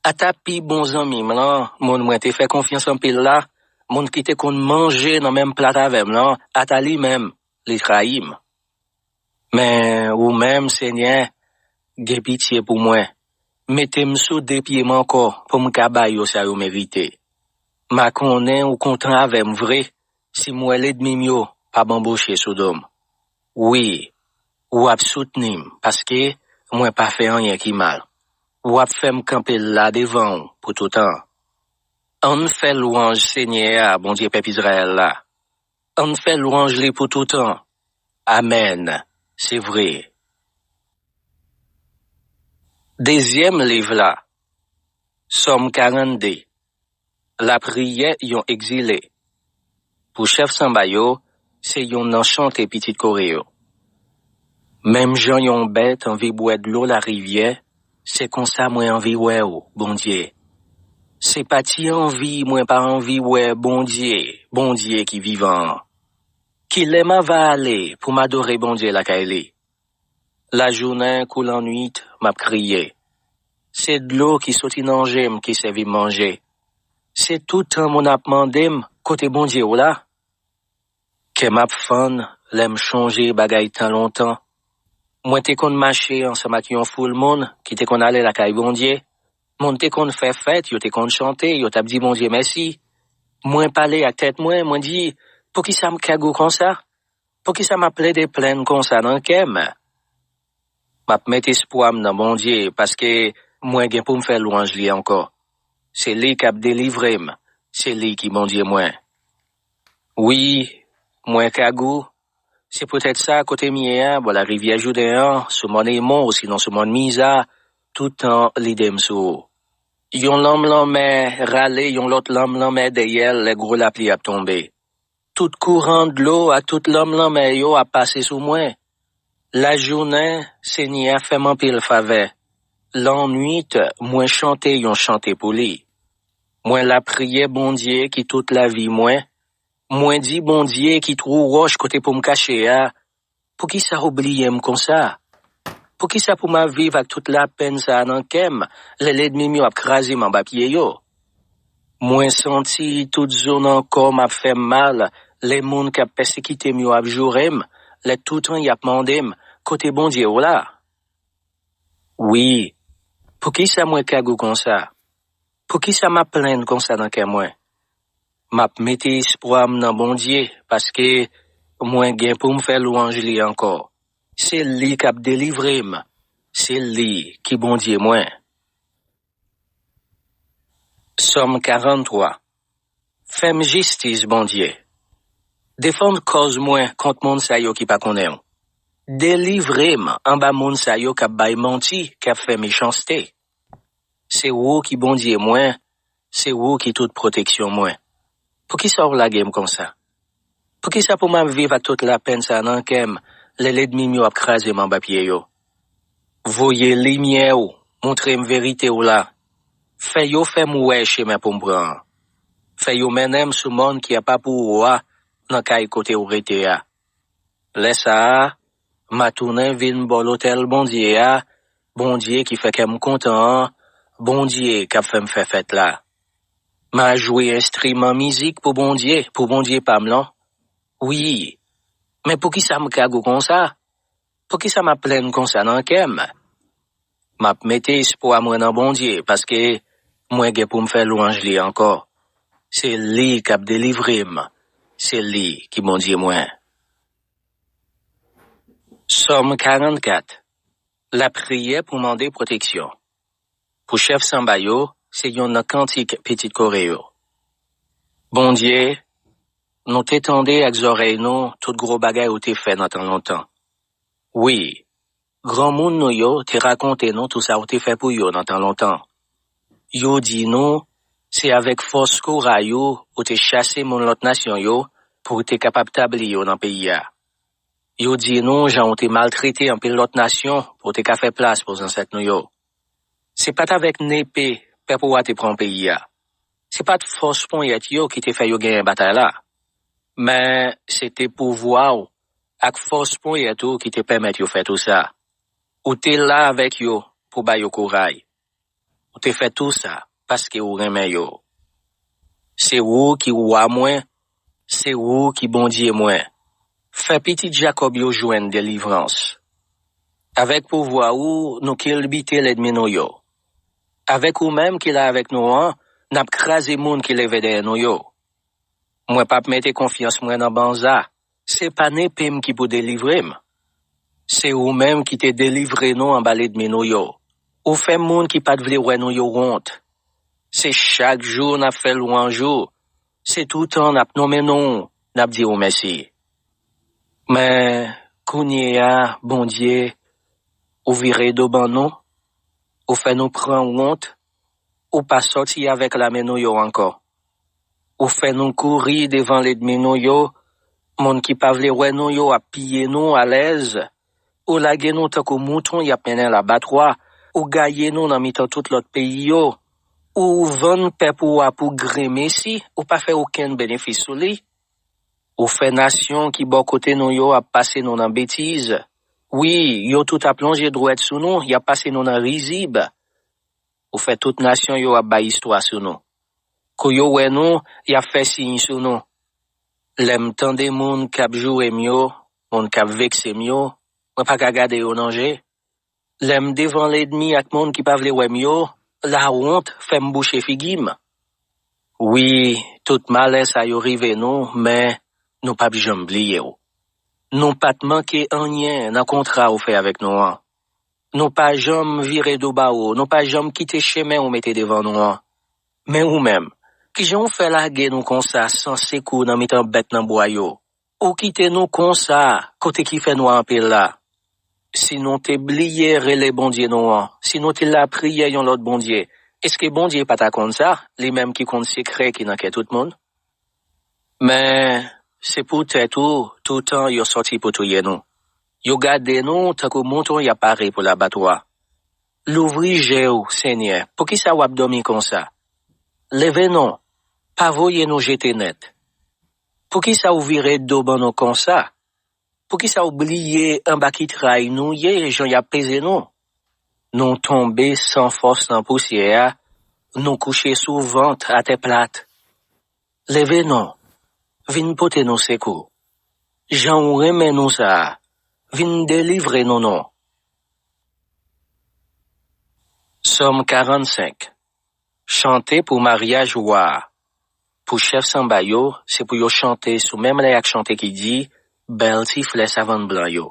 Ata pi bon zanmi m lan, moun mwen te fè konfyans anpil la, moun ki te konn manje nan menm plat avè m lan, ata li menm, li trayi m. Men ou menm, Senyè, gen pitye pou mwen. Mete m sou de pye m ankò pou m ka ba yo sa yo merite. M a konnen ou kontan avè m vre, si m wè lènmi m yo pa banboche sou do m. Wi, w ap soutni m, paske mwen pa fè anyen ki mal. W ap fè m kanpe la devan w pou toutan. Ann fè lwanj Senyè a, Bondye pèp Izrayèl la. Ann fè lwanj li pou toutan. Amèn. Se vre. Dezyèm liv la. Sòm karannde. Lapriyè yon egzile. Pou chèf sanba yo, se yonn nan chante pitit Kore yo. Menm jan yon bèt anvi bwè dlo larivyè, se konsa mwen anvi wè w, Bondye. Se pa ti anvi mwen pa anvi wè Bondye, Bondye ki vivan an. Kilè m ava ale pou m adore Bondye lakay li? Lajounen kou lannuit, m ap kriye. Se dlo ki soti nan je m ki sèvi m manje. Se toutan moun ap mande m, kote Bondye w la? Kè m ap fann lè m chonje bagay tan lontan. Mwen te konn mache ansanm ak yon foul moun ki te konn ale lakay Bondye. Moun te konn fè fèt, yo te konn chante, yo t ap di Bondye mèsi. Mwen pale ak tèt mwen, mwen di, poukisa m kagou konsa? Poukisa m ap plede plenn konsa nan kè m? M ap met espwa m nan Bondye, paske mwen gen pou m fè lwanj li ankò. Se li k ap delivre m, se li ki Bondye mwen. Wi, mwen kagou, se poutèt sa kote m ye a, bò larivyè Jouden an, sou mòn Emon, osinon sou mòn Miza, toutan lide m sou ou. Yon lanm lanmè rale yon lòt lanm lanmè dèyè l lè gwo lapli ap tonbe. Tout kouran dlo ak tout lanm lanmè yo ap pase sou mwen. Lajounen, Senyè a fè m anpil favè. Lannuit, mwen chante yon chante pou li. Mwen lapriyè Bondye ki tout lavi mwen. Mwen di Bondye ki twou wòch kote pou m kache a, poukisa w bliye m konsa? Poukisa pou m ap viv ak tout lapenn sa a nan kè m, lè lènmi m yo ap kraze m anba pye yo? Mwen santi tout zo nan kò m ap fè m mal, lè moun k ap pèsekite m yo ap joure m, lè toutan y ap mande m, kote Bondye w la? Wi, poukisa mwen kagou konsa? Poukisa m ap plenn konsa nan kè mwen? M ap mete espwa m nan Bondye, paske mwen gen pou m fè lwanj li ankò. Se li k ap delivre m. Se li ki Bondye mwen. Sòm karannntwa. Fè m jistis, Bondye. Defann kòz mwen kont moun sa yo ki pa konnen w. Delivre m anba moun sa yo k ap bay manti, k ap fè mechanste. Se ou ki Bondye mwen, se ou ki tout pwoteksyon mwen. Poukisa w lage m konsa? Poukisa pou m ap viv ak tout lapenn sa a nan kè m, lè lènmi m yo ap kraze m anba pye yo? Voye limyè w, montre m verite w la. Fè yo fè m wè chemen pou m pran an. Fè yo mennen m sou mòn ki apa pou ou a, nan kay kote w rete a. Lè sa a, m a tounen vin bò lotèl Bondye a, Bondye ki fè kè m kontan an, Bondye k ap fè m fè fèt la. M a jwe enstriman mizik pou Bondye, pou Bondye pa m lan. Wi, men poukisa m kagou konsa? Poukisa m ap plenn konsa nan kè m? M ap mete espwa mwen nan Bondye, paske mwen gen pou m fè lwanj li ankò. Se li k ap delivre m. Se li ki Bondye mwen. Sòm karannkat. Lapriyè pou mande pwoteksyon. Pou chèf sanba yo, se youn nan kantik pitit Kore yo. Bondye, nou te tande ak zòrèy nou tout gwo bagay ou te fè nan tan lontan. Wi, granmoun nou yo te rakonte nou tou sa ou te fè pou yo nan tan lontan. Yo di nou, se avèk fòs kouray ou ou te chase moun lòt nasyon yo pou ou te kapab tabli yo nan peyi a. Yo di nou jan ou te maltrete anpil lòt nasyon pou ou te ka fè plas pou zansèt nou yo. Se pa t avèk nepe pèp ou a te pran peyi a. Se pa t fòs ponyèt yo ki te fè yo genyen batay la. Men se te pouvwa w ak fòs ponyèt ou ki te pèmèt yo fè tou sa. Ou te la avèk yo pou ba yo kouray. Ou te fè tou sa paske ou renmen yo. Se ou ki wa mwen, se ou ki Bondye mwen. Fè pitit Jakòb yo jwenn delivrans. Avèk pouvwa ou, nou kilbite lènmi nou yo. Avèk ou menm ki la avèk nou an, n ap kraze moun ki leve dèyè nou yo. Mwen p ap mete konfyans mwen nan banza. Se pa nepe m ki pou delivre m. Se ou menm ki te delivre nou anba lènmi nou yo. Ou fè moun ki pa t vle wè nou yo wont. Se chak jou n ap fè lwanj ou. Se toutan n ap nonmen non w, n ap di w mèsi. Men kounye a, Bondye, ou vire do ban nou, ou fè nou pran wont, ou pa sòti avèk lame nou yo ankò. Ou fè nou kouri devan lènmi nou yo, moun ki pa vle wè nou yo ap piye nou alèz. Ou lage nou tankou mouton y ap mennen labatwa, ou gaye nou nan mitan tout lòt peyi yo. Ou vann pèp ou a pou gremesi, ou pa fè okenn benefis sou li. Ou fè nasyon ki bò kote nou yo ap pase nou nan betiz. Wi, yo tout ap lonje dwèt sou nou, y ap pase nou nan rizib. Ou fè tout nasyon yo ap bay istwa sou nou. Kou yo wè nou, y ap fè siy sou nou. Lè m tande moun k ap joure m yo, moun k ap vekse m yo, mwen pa ka gade yo nan je. Lè m devan lènmi ak moun ki pa vle wè m yo, lawont fè m bouche figi m. Wi, tout malè sa yo rive nou, men nou p ap janm bliye w. Nou pa t manke anyen nan kontra ou fè avèk nou an. Nou pa janm vire do ba ou, nou pa janm kite chemen ou mete devan nou an. Men ou menm, kijan ou fè lage nou konsa san sekou nan mitan bèt nan bwa yo? Ou kite nou konsa, kote ki fè nwa anpil la? Si nou te bliye rele Bondye nou an, si nou te lapriyè yon lòt bondye, èske Bondye pa ta konn sa, li menm ki konn sekrè ki nan kè tout moun? Men, se poutèt ou, toutan yo sòti pou touye nou. Yo gade nou tankou mouton y ap pare pou labatwa. Louvri je w, Senyè, poukisa w ap dòmi konsa? Leve non, pa voye nou jete nèt. Poukisa w vire do ban nou konsa? Poukisa w bliye anba ki tray nou ye, jan y ap peze nou? Nou tonbe san fòs nan pousyè a, nou kouche sou vant atè plat. Leve non, vin pote nou sekou. Jan w renmen nou sa a, vin delivre nou non. Sòm karannsenk. Chante pou maryaj wa a. Pou chèf sanba yo, se pou yo chante sou menm lè ak chante ki di, bèl ti flè savann blan yo.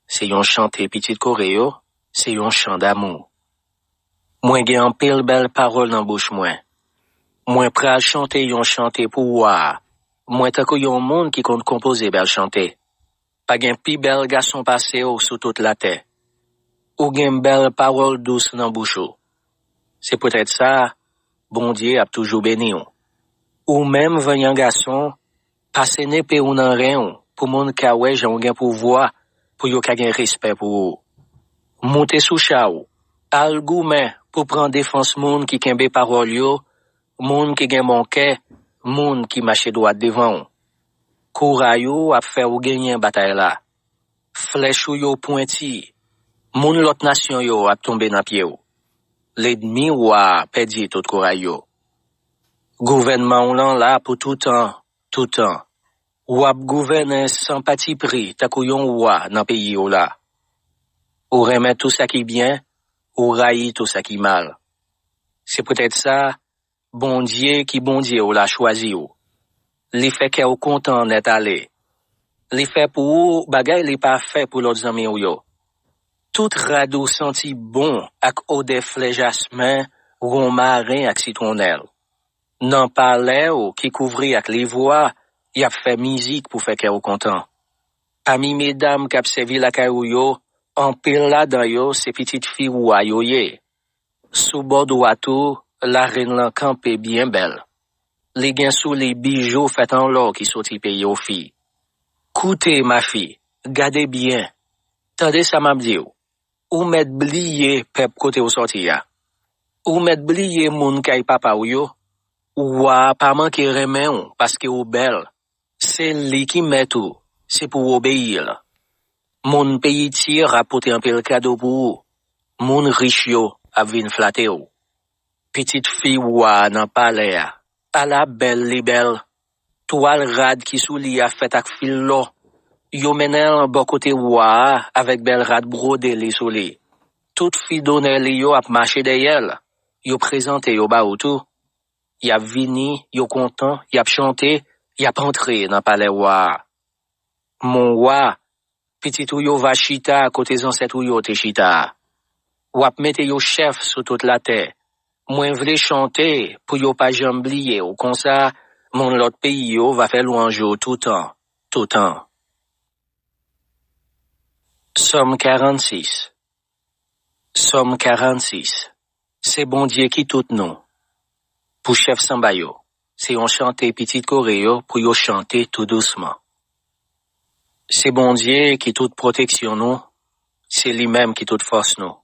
Se yon chante pitit Kore yo, se yon chan damou. Mwen gen anpil bèl pawòl nan bouch mwen. Mwen pral chante yon chante pou wa a. Mwen tankou yon moun ki konn konpoze bèl chante. Pa gen pi bèl gason pase w sou tout latè. Ou gen bèl pawòl dous nan bouch ou. Se poutèt sa, Bondye ap toujou beni w. Ou menm vanyan gason, pase nepe w nan ren w pou moun ka wè jan w gen pouvwa, pou yo ka gen respè pou ou. Moute sou cha w, al goumen pou pran defans moun ki kenbe pawòl yo, moun ki gen bon kè, moun ki mache dwat devan w. Kouray ou ap fè w genyen batay la. Flèch ou yo pwenti. Moun lòt nasyon yo ap tonbe nan pye w. Lènmi wa a pèdi tout kouray yo. Gouvènman w lan la pou toutan, toutan. W ap gouvènen san patipri tankou yon wa nan peyi w la. Ou renmen tou sa ki byen, ou rayi tou sa ki mal. Se poutèt sa, Bondye ki Bondye w la chwazi w. Li fè kè w kontan nèt ale. Li fè pou ou bagay li pa fè pou lòt zanmi w yo. Tout rad ou santi bon ak odè flè jasmen, wonmaren ak sitwonnèl. Nan palè w ki kouvri ak livwa, y ap fè mizik pou fè kè w kontan. Pami medam k ap sèvi lakay ou yo, anpil ladan yo se pitit fi wa yo ye. Sou bò dwat ou, larenn lan kanpe byen bèl. Li gen sou li bijou fèt an lò ki soti peyi Ofi. Koute, mafi, gade byen. Tande sa m ap di w. Ou mèt bliye pèp kote w sòti a. Ou mèt bliye moun kay papa w yo. Wa a pa manke renmen w paske w bèl. Se li ki mèt ou, se pou w obeyi l. Moun peyi Tir ap pote anpil kado pou ou. Moun rich yo ap vin flate w. Pitit fi wa a nan palè a, ala bèl li bèl! Twal rad ki sou li a fèt ak fil lò. Yo mennen l bò kote wa a avèk bèl rad bwode li sou li. Tout fi donè li yo ap mache dèyè l. Yo prezante yo ba ou tou. Y ap vini, yo kontan, y ap chante, y ap antre nan palè wa a. Mon wa, pitit ou yo va chita kote zansèt ou yo te chita a. W ap mete yo chèf sou tout latè. Mwen vle chante pou yo pa janm bliye w konsa, moun lòt peyi yo va fè lwanj ou toutan, toutan. Sòm karannsis. Sòm karannsis. Se Bondye ki tout nou. Pou chèf sanba yo, se yon chante pitit Kore yo pou yo chante tou dousman. Se Bondye ki tout pwoteksyon nou, se li menm ki tout fòs nou.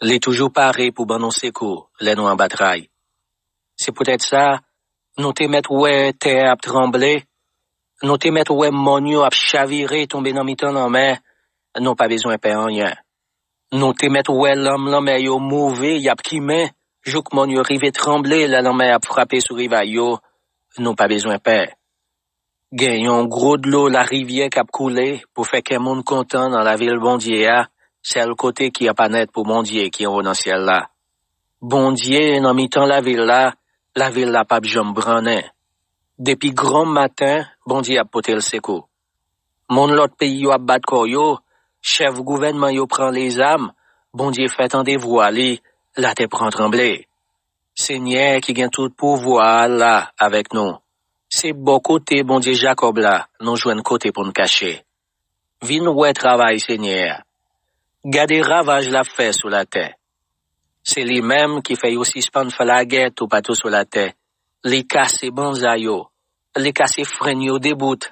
Li toujou pare pou ban nou sekou lè nou anba tray. Se poutèt sa, nou te mèt wè tè a ap tranble, nou te mèt wè mòn yo ap chavire tonbe nan mitan lanmè, nou pa bezwen pè anyen. Nou te mèt wè lanm lanmè yo move, y ap kimen, jouk mòn yo rive tranble lè lanmè ap frape sou rivaj yo, nou pa bezwen pè. Gen yon gwo dlo larivyè k ap koule pou fè kè moun kontan nan lavil Bondye a, sèl kote ki apa nèt pou Bondye ki anwo nan syèl la. Bondye nan mitan lavil la, lavil la p ap janm brannen. Depi granm maten, Bondye ap pote l sekou. Moun lòt peyi yo ap bat kò yo, chèf gouvènman yo pran lezam, Bondye fè tande vwa li, latè pran tranble. Senyè ki gen tout pouvwa a la avèk nou. Se bò kote Bondye Jakòb la nou jwenn kote pou n kache. Vin wè travay Senyè a. Gade ravaj l ap fè sou latè. Se li menm ki fè yo sispann fè lagè toupatou sou latè. Li kase banza yo. Li kase frenn yo debout.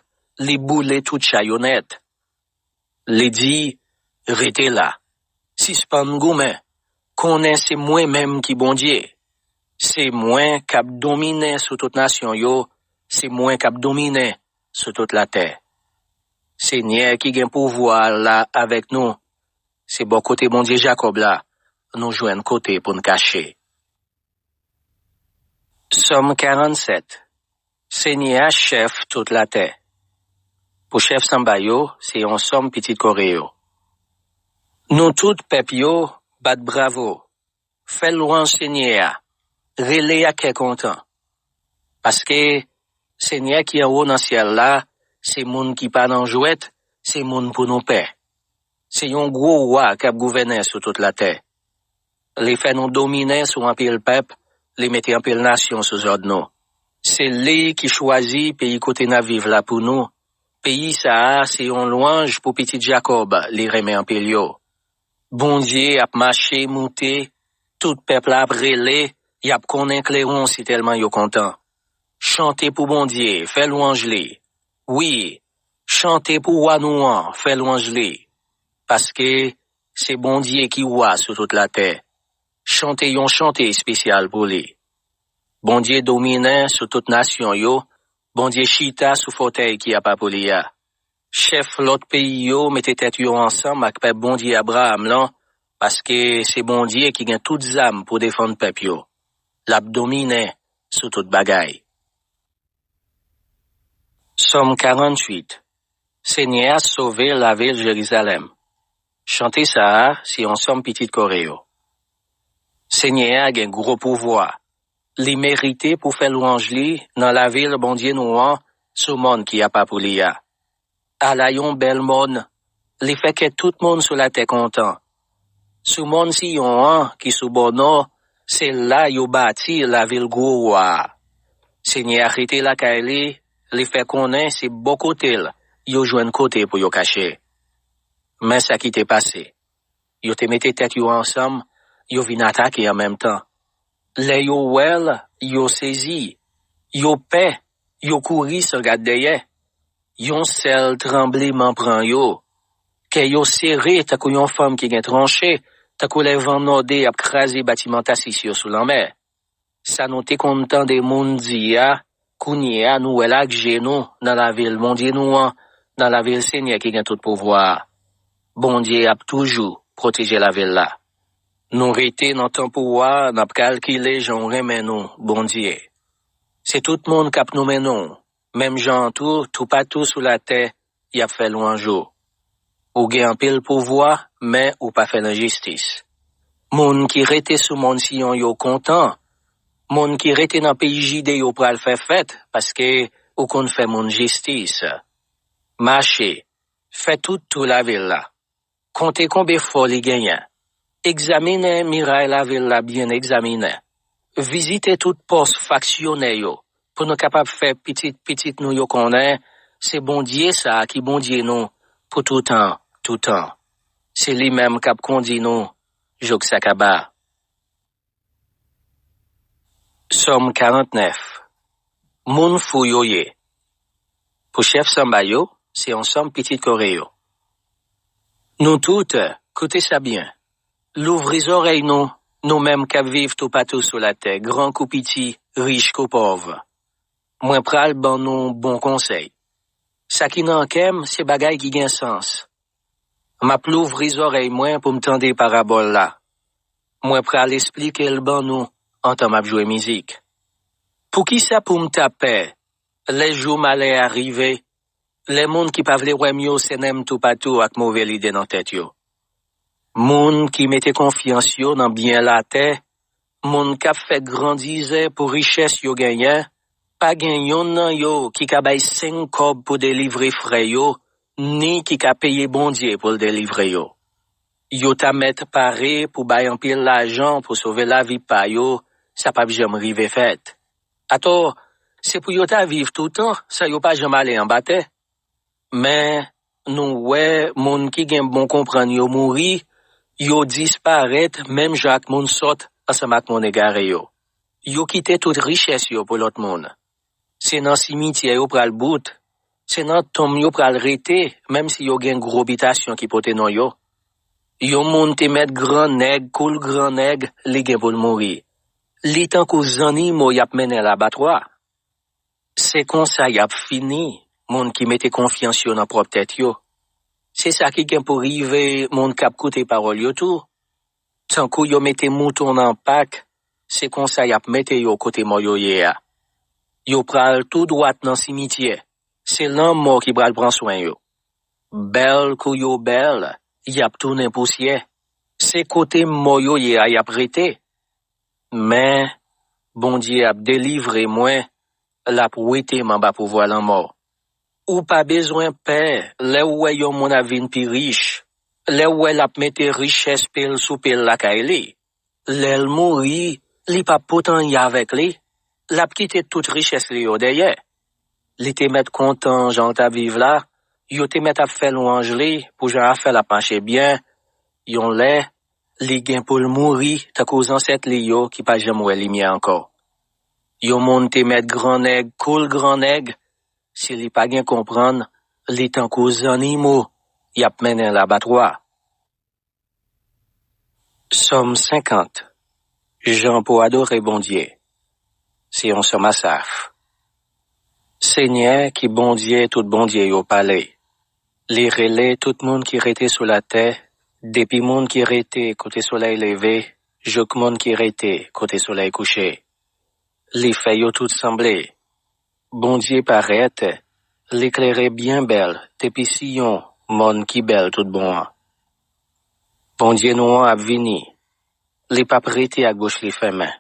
Li boule tout cha yo nèt. Li di, rete la. Sispann goumen. Konnen se mwen menm ki Bondye. Se mwen k ap dominen sou tout nasyon yo. Se mwen k ap dominen sou tout latè. Senyè ki gen pouvwa a la avèk nou. Se bò kote Bondye Jakòb la nou jwenn kote pou n kache. Sòm karannset. Senyè a chèf tout latè. Pou chèf sanba yo, se yon sòm pitit Kore yo. Nou tout pèp yo, bat bravo. Fè lwanj Senyè a. Rele ak kè kontan. Paske Senyè ki anwo nan syèl la, se moun ki pa nan jwèt, se moun pou nou pè. Se yon gwo wa k ap gouvènen sou tout latè. Li fè nou dominen sou anpil pèp, li mete anpil nasyon sou zòd nou. Se li ki chwazi peyi kote n ap viv la pou nou. Peyi sa a se yon lwanj pou pitit Jakòb li renmen anpil yo. Bondye ap mache moute, tout pèp la ap rele, y ap konnen klewon sitèlman yo kontan. Chante pou Bondye, fè lwanj li. Wi, chante pou Wa nou an, fè lwanj li. Paske se Bondye ki Wa sou tout latè. Chante yon chante espesyal pou li. Bondye dominen sou tout nasyon yo, Bondye chita sou fòtèy ki apa pou li a. Chèf lòt peyi yo mete tèt yo ansanm ak pèp Bondye Abraram lan, paske se Bondye ki gen tout zam pou defann pèp yo. L ap dominen sou tout bagay. Sòm karannwit. Senyè a sove lavil Jerizalèm. Chante sa a se yon sòm pitit kore yo. Senyè a gen gwo pouvwa. Li merite pou fè lwanj li nan lavil Bondye nou an, sou mòn ki apa pou li a. Ala yon bèl mòn! Li fè kè tout moun sou latè kontan. Sou mòn Siyon an, ki sou bò nò, se la yo bati lavil gwo wa a. Senyè a rete lakay li, li fè konnen se bò kote l yo jwenn kote pou yo kache. Men sa ki te pase. Yo te mete tèt yo ansanm, yo vin atake an menm tan. Lè yo wè l, yo sezi, yo pè, yo kouri san gad dèyè. Yon sèl tranbleman pran yo. Kè yo sere tankou yon fanm ki gen twonche, tankou lè van nòde ap kraze batiman Tasis yo sou lanmè. Sa nou te konn tande moun di a, kounye a nou wè l ak je nou nan lavil Bondye nou an, nan lavil Senyè ki gen tout pouvwa a. Bondye ap toujou pwoteje lavil la. Nou rete nan tanp ou a, n ap kalkile jan w renmen nou, Bondye. Se tout moun k ap nonmen non w, menm jan an tou, toupatou sou latè, y ap fè lwanj ou. Ou gen anpil pouvwa, men ou pa fè lenjistis. Moun ki rete sou mòn Siyon yo kontan. Moun ki rete nan peyi Jide yo pral fè fèt, paske ou konn fè moun jistis. Mache, fè tout tou lavil la. Konte konbe fò li genyen. Egzaminen miray lavil la byen egzaminen. Vizite tout pòs faksyonè yo, pou nou kapab fè pitit pitit nou yo konnen se Bondye sa a ki Bondye nou pou toutan, toutan. Se li menm k ap kondi nou jouk sa kaba. Sòm karannèf. Moun fou yo ye. Pou chèf sanba yo, se yon sòm pitit kore yo. Nou tout, koute sa byen. Louvri zòrèy nou, nou menm k ap viv toupatou sou latè, gran kou piti, rich kou pòv. Mwen pral ban nou bon konsèy. Sa ki nan kè m se bagay ki gen sans. M ap louvri zòrèy mwen pou m tande parabòl la. Mwen pral esplike l ban nou antan m ap jwe mizik. Poukisa pou m ta pè lè jou malè a rive, lè moun ki pa vle wè m yo sènen m toupatou ak move lide nan tèt yo? Moun ki mete konfyans yo nan byen latè, moun k ap fè grandizè pou richès yo genyen, pa gen yonn nan yo ki ka bay senk kòb pou delivre frè yo, ni ki ka peye Bondye pou l delivre yo. Yo ta mèt pare pou bay anpil lajan pou sove lavi pa yo, sa p ap janm rive fèt. Atò, se pou yo ta viv toutan san yo pa janm ale anba tè. Men, nou wè moun ki gen bon konprann yo mouri, yo disparèt menm jan ak moun sòt ansanm ak moun egare yo. Yo kite tout richès yo pou lòt moun. Se nan simityè yo pral bout, se nan tonm yo pral rete, menm si yo gen gwo bitasyon ki pote non yo. Yon moun te mèt gran nèg kou l gran nèg, li gen pou l mouri. Li tankou zannimo y ap mennen labatwa. Se konsa y ap fini, moun ki mete konfyans yo nan pwòp tèt yo. Se sa ki gen pou rive moun k ap koute pawòl yo tou. Tankou yo mete mouton nan pak, se konsa y ap mete yo kote mò yo ye a. Yo pral tou dwat nan simityè. Se lanmò ki pral pran swen yo. Bèl kou yo bèl, y ap tounen pousyè. Se kote mò yo ye a y ap rete. Men, Bondye ap delivre mwen, l ap wete m anba pouvwa lanmò. Ou pa bezwen pè lè w wè yon moun ap vin pi rich, lè w wè l ap mete richès pe l sou pe l lakay li. Lè l mouri, li p ap pote anyen avèk li. L ap kite tout richès li yo dèyè. Li te mèt kontan jan l t ap viv la, yo te mèt ap fè lwanj li pou jan afè l ap mache byen. Yon lè, li gen pou l mouri tankou zansèt li yo ki pa janm wè limyè ankò. Yon moun te mèt grannèg kou l grannèg, si li pa gen konprann, li tankou zannimo y ap mennen labatwa. Sòm senkant. Jan pou adore Bondye. Se yon sòm Asaf. Senyè ki Bondye tout bondye yo pale. Li rele tout moun ki rete sou latè, depi moun ki rete kote solèy leve, jouk moun ki rete kote solèy kouche. Li fè yo tout sanble. Bondye parèt, li klere byen bèl depi Siyon, mòn ki bèl tout bon an. Bondye nou an ap vini. Li p ap rete ak bouch li fèmen.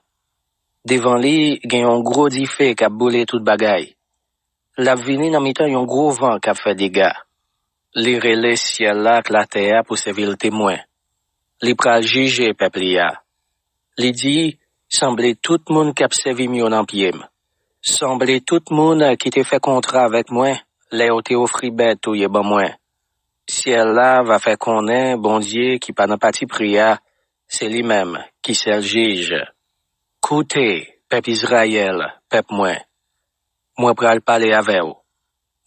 Devan li gen yon gwo dife k ap boule tout bagay. L ap vini nan mitan yon gwo van k ap fè dega. Li rele syèl la ak latè a pou sèvi l temwen. Li pral jije pèp li a. Li di, sanble tout moun k ap sèvi m yo nan pye m. Sanble tout moun ki te fè kontra avèk mwen lè yo te ofri bèt touye ban mwen. Syèl la va fè konnen Bondye ki pa nan patipri a, se li menm ki sèl jij. Koute, pèp Izrayèl, pèp mwen. Mwen pral pale avè w.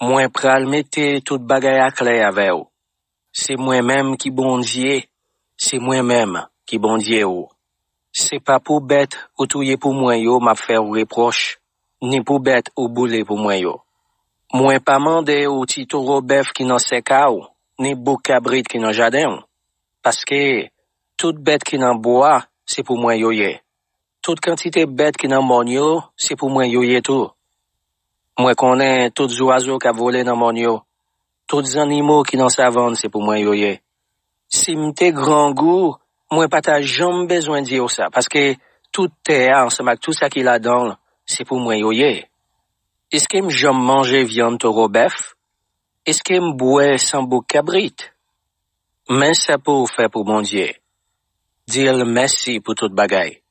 Mwen pral mete tout bagay aklè avè w. Se mwen menm ki Bondye, se mwen menm ki Bondye w. Se pa pou bèt ou touye pou mwen yo m ap fè w repwòch, ni pou bèt ou boule pou mwen yo. Mwen pa mande w ti towo bèf ki nan sèk a w, ni bouk kabrit ki nan jaden w, paske tout bèt ki nan bwa, se pou mwen yo ye. Tout kantite bèt ki nan mòn yo, se pou mwen yo ye tou. Mwen konnen tout zwazo k ap vole nan mòn yo, tout zannimo ki nan savann, se pou mwen yo ye. Si m te grangou, mwen pa ta janm bezwen di w sa, paske tout tè a ansanm ak tout sa ki ladan l, se pou mwen yo ye. Èske m janm manje vyann towo bèf? Èske m bwè san bouk kabrit? Men sa pou w fè pou Bondye. Di l mèsi pou tout bagay.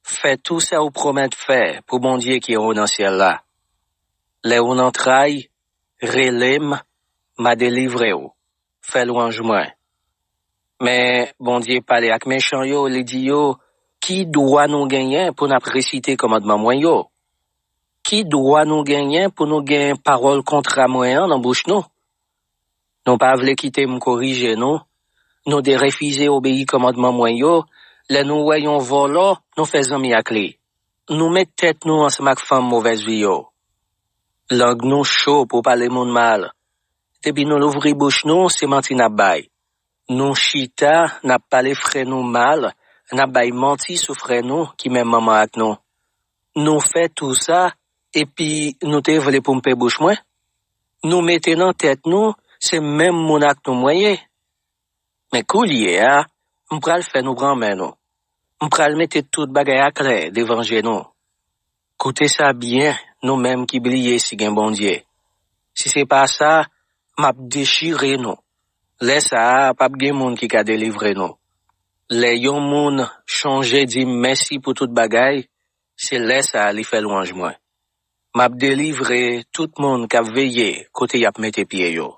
Fè tou sa w pwomèt fè pou Bondye ki anwo nan syèl la. Lè w nan tray, rele m, m a delivre w. Fè lwanj mwen. Men Bondye pale ak mechan yo, li di yo, ki dwa nou genyen pou n ap resite kòmandman mwen yo? Ki dwa nou genyen pou nou gen pawòl kontra mwen an nan bouch nou? Nou pa vle kite m korije nou. Nou derefize obeyi kòmandman mwen yo. Lè nou wè yon vòlò, nou fè zanmi ak li. Nou met tèt nou ansanm ak fanm movèz vi yo. Lang nou cho pou pale moun mal. Depi nou louvri bouch nou, se manti n ap bay. Nou chita, n ap pale frè nou mal, n ap bay manti sou frè nou ki menm manman ak nou. Nou fè tou sa, epi nou te vle pou m pe bouch mwen? Nou mete nan tèt nou, se menm moun ak nou mwen ye. Men koulye a, m pral fè nou pran men nou. M pral mete tout bagay aklè devan je nou. Koute sa byen, nou menm ki bliye si gen Bondye. Si se pa sa, m ap dechire nou. Lè sa a, p ap gen moun ki ka delivre nou. Lè yon moun chonje di m mèsi pou tout bagay, se lè sa a li fè lwanj mwen. M ap delivre tout moun k ap veye kote y ap mete pye yo.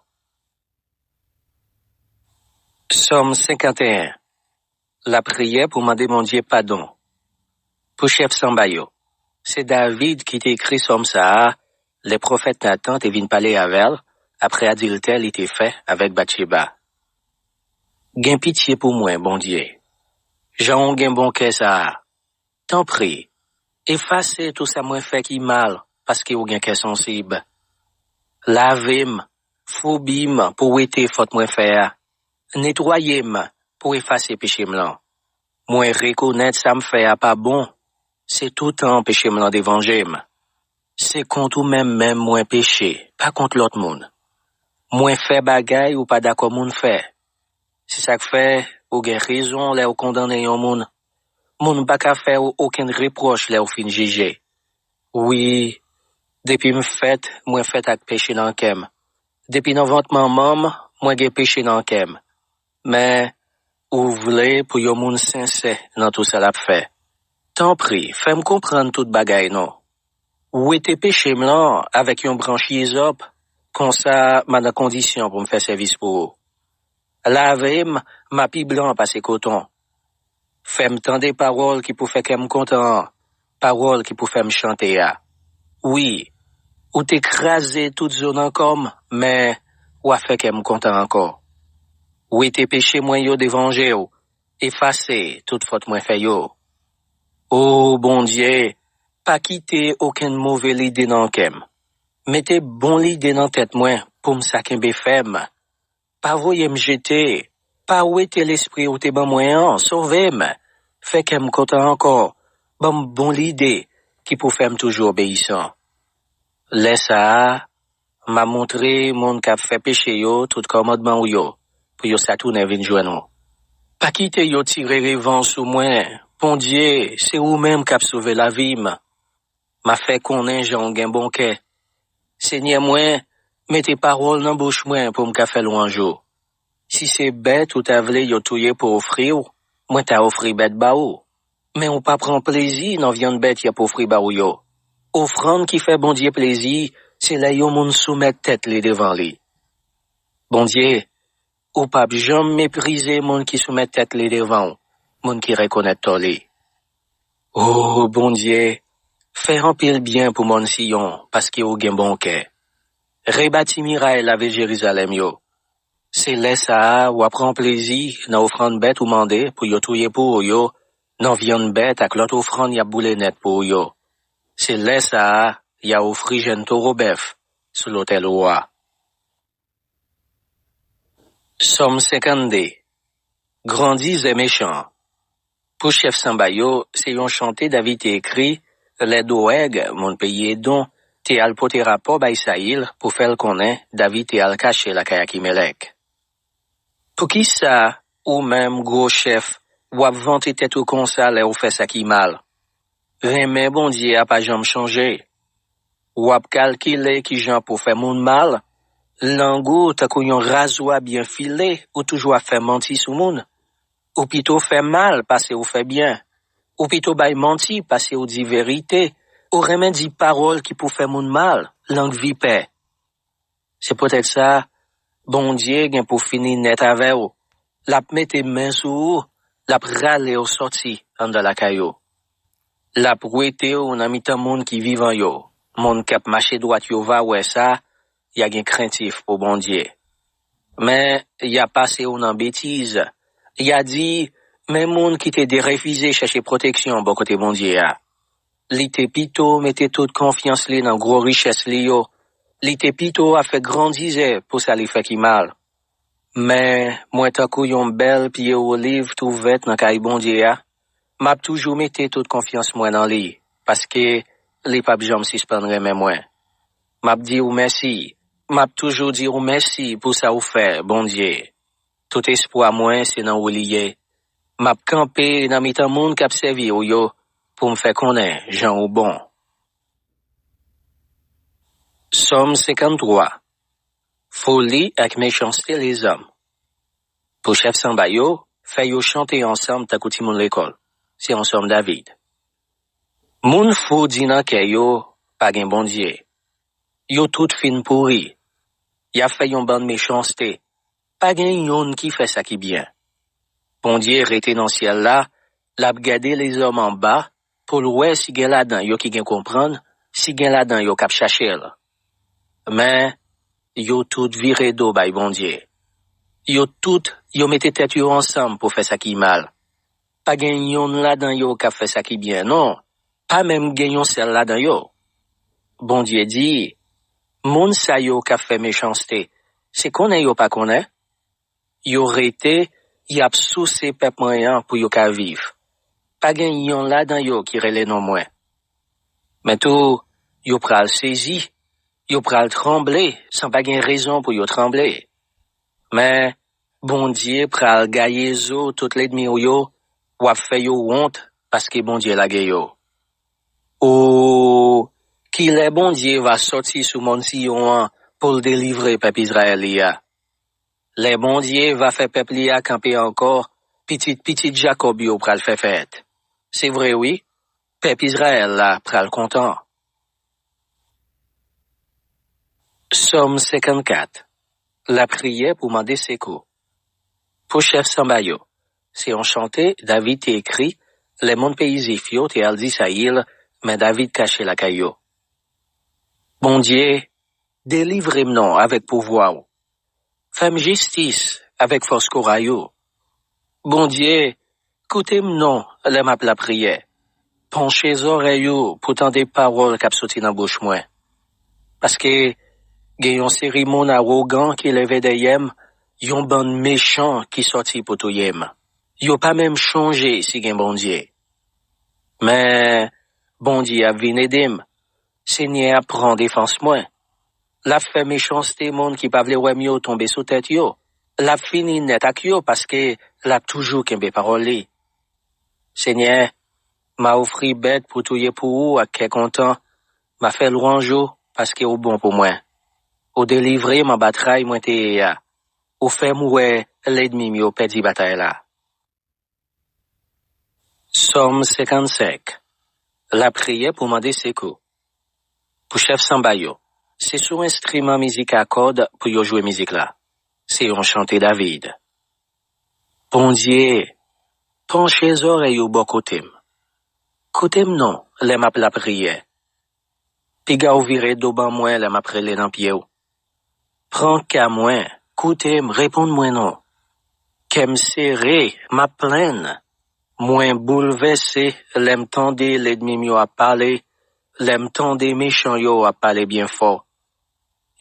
Sòm senkanteyen. Lapriyè pou mande Bondye padon. Pou chèf sanba yo. Se David ki te ekri sòm sa a, lè pwofèt Natan te vin pale avè l, apre adiltè li te fè avèk Batcheba. Gen pitye pou mwen, Bondye. Jan w gen bon kè sa a. Tanpri, efase tou sa mwen fè ki mal, paske w gen kè sansib. Lave m, foubi m pou wete fòt mwen fè a. Netwaye m pou efase peche m lan. Mwen rekonèt sa m fè a pa bon. Se toutan peche m lan devan je m. Se kont ou menm menm mwen peche, pa kont lòt moun. Mwen fè bagay ou pa dakò moun fè. Se sa k fè ou gen rezon lè w kondannen yon moun. Moun pa ka fè w okenn repwòch lè w fin jije. Wi, depi m fèt, mwen fèt ak peche nan kè m. Depi nan vant manman m, mwen gen peche nan kè m. Men, ou vle pou yon moun sensè nan tou sa l ap fè. Tanpri, fè m konprann tout bagay non. Wete peche m lan avèk yon branch izòp, konsa m a nan kondisyon pou m fè sèvis pou ou. Lave m, m a pi blan pase koton. Fè m tande pawòl ki pou fè kè m kontan an, pawòl ki pou fè m chante a. Wi, ou te kraze tout zo nan kò m, men w a fè kè m kontan ankò. Wete peche mwen yo devan je w, efase tout fòt mwen fè yo. O Bondye, pa kite okenn move lide nan kè m. Mete bon lide nan tèt mwen pou m sa kenbe fèm. Pa voye m jete, pa wete lespri ou te ban mwen an, sove m. Fè kè m kontan ankò, ban m bon lide ki pou fè m toujou obeyisan. Lè sa a, m a montre moun k ap fè peche yo tout kòmandman ou yo, pou yo sa tounen vin jwenn ou. Pa kite yo tire revanj sou mwen, Bondye, se ou menm k ap sove lavi m. M a fè konnen jan w gen bon kè. Senyè mwen, mete pawòl nan bouch mwen pou m ka fè lwanj ou. Si se bèt ou ta vle yo touye pou ofri w, mwen ta ofri bèt ba ou. Men ou pa pran plezi nan vyann bèt y ap ofri ba ou yo. Ofrann ki fè Bondye plezi, se lè yon moun soumèt tèt li devan li. Bondye, ou p ap janm meprize moun ki soumèt tèt li devan w, moun ki rekonèt tò li. O Bondye, fè anpil byen pou mòn Siyon, paske ou gen bon kè. Rebati miray lavil Jerizalèm yo. Se lè sa a w ap pran plezi nan ofrann bèt ou mande pou yo touye pou ou yo, nan vyann bèt ak lòt ofrann y ap boule nèt pou ou yo. Se lè sa a y a ofri jèn towo bèf sou lotèl ou a. Sòm senkannde. Grandizè mechan an. Pou chèf sanba yo, se yon chante David te ekri lè Dowèg, moun peyi Edon, te al pote rapò bay Sayil pou fè l konnen David te al kache lakay Akimèlèk. Poukisa ou menm, gwo chèf, w ap vante tèt ou konsa lè w fè sa ki mal? Renmen Bondye a pa janm chanje. W ap kalkile kijan pou w fè moun mal. Lang ou tankou yon razwa byen file, ou toujou ap fè manti sou moun. Ou pito fè mal pase ou fè byen. Ou pito bay manti pase ou di verite. Ou renmen di pawòl ki pou fè moun mal, lang vipè. Se poutèt sa, Bondye gen pou fini nèt avè w. L ap mete men sou ou, l ap rale w sòti anndan lakay ou. L ap wete w nan mitan moun ki vivan yo. Moun k ap mache dwat yo va wè sa, y a gen krentif pou Bondye. Men, y a pase w nan betiz. Y a di, men moun ki te derefize chèche pwoteksyon bò kote Bondye a. Li te pito mete tout konfyans li nan gwo richès li yo. Li te pito ap fè grandizè pou sa li fè ki mal. Men, mwen tankou yon bèl pye oliv tou vèt nan kay Bondye a, m ap toujou mete tout konfyans mwen nan li, paske li p ap janm sispann renmen mwen. M ap di w mèsi, m ap toujou di w mèsi pou sa w fè, Bondye. Tout espwa mwen se nan ou li ye. M ap kanpe nan mitan moun k ap sèvi w yo pou m fè konnen jan ou bon. Sòm senkanntwa. Foli ak mechanste lezòm. Pou chèf sanba yo, fè yo chante ansanm tankou timoun lekòl. Se yon sòm David. Moun fou di nan kè yo, pa gen Bondye. Yo tout fin pouri. Y ap fè yon bann mechanste. Pa gen youn ki fè sa ki byen. Bondye rete nan syèl la, l ap gade lezòm anba pou l wè si gen ladan yo ki gen konprann, si gen ladan yo k ap chache l. Men, yo tout vire do bay Bondye. Yo tout, yo mete tèt yo ansanm pou fè sa ki mal. Pa gen youn ladan yo k ap fè sa ki byen, non. Pa menm gen yon sèl ladan yo. Bondye di, moun sa yo k ap fè mechanste, se konnen yo pa konnen? Yo rete, y ap souse pèp mwen an pou yo ka viv. Pa gen yon ladan yo ki rele non mwen. Men tou, yo pral sezi, yo pral tranble san pa gen rezon pou yo tranble. Men, Bondye pral gaye zo tout lènmi w yo, w ap fè yo wont paske Bondye lage yo. O, kilè Bondye va sòti sou mòn Siyon an pou l delivre pèp Izrayèl li a? Lè Bondye va fè pèp li a kanpe ankò, pitit pitit Jakòb yo pral fè fèt. Se vre wi, pèp Izrayèl la pral kontan. Sòm senkannkat. Lapriyè pou mande sekou. Pou chèf sanba yo. Se yon chante David te ekri lè moun peyi Zif yo te al di Sayil, men David kache lakay yo. Bondye, delivre m non avèk pouvwa w. Fè m jistis avèk fòs kouray ou. Bondye, koute m non lè m ap lapriyè. Panche zòrèy ou pou tande pawòl k ap soti nan bouch mwen. Paske gen yon seri moun awogan ki leve dèyè m, yon bann mechan ki sòti pou touye m. Yo pa menm chonje si gen Bondye. Men, Bondye ap vin ede m. Senyè a pran defans mwen. L ap fè mechanste moun ki pa vle wè m yo tonbe sou tèt yo. L ap fini nèt ak yo paske l ap toujou kenbe pawòl li. Senyè, m a ofri bèt pou touye pou ou ak kè kontan. M a fè lwanj ou paske ou bon pou mwen. Ou delivre m anba tray mwen te ye a. Ou fè m wè lènmi m yo pèdi batay la. Sòm senkannsenk. Lapriyè pou mande sekou. Pou chèf sanba yo, se sou enstriman mizik a kòd pou yo jwe mizik la. Se yon chante David. Bondye, panche zòrèy ou bò kote m. Koute m non lè m ap lapriyè. Piga w vire do ban mwen lè m ap rele nan pye w. Pran ka mwen, koute m, reponn mwen non. Kè m sere, m ap plenn. Mwen boulvèse lè m tande lènmi m yo ap pale, lè m tande mechan yo ap pale byen fò.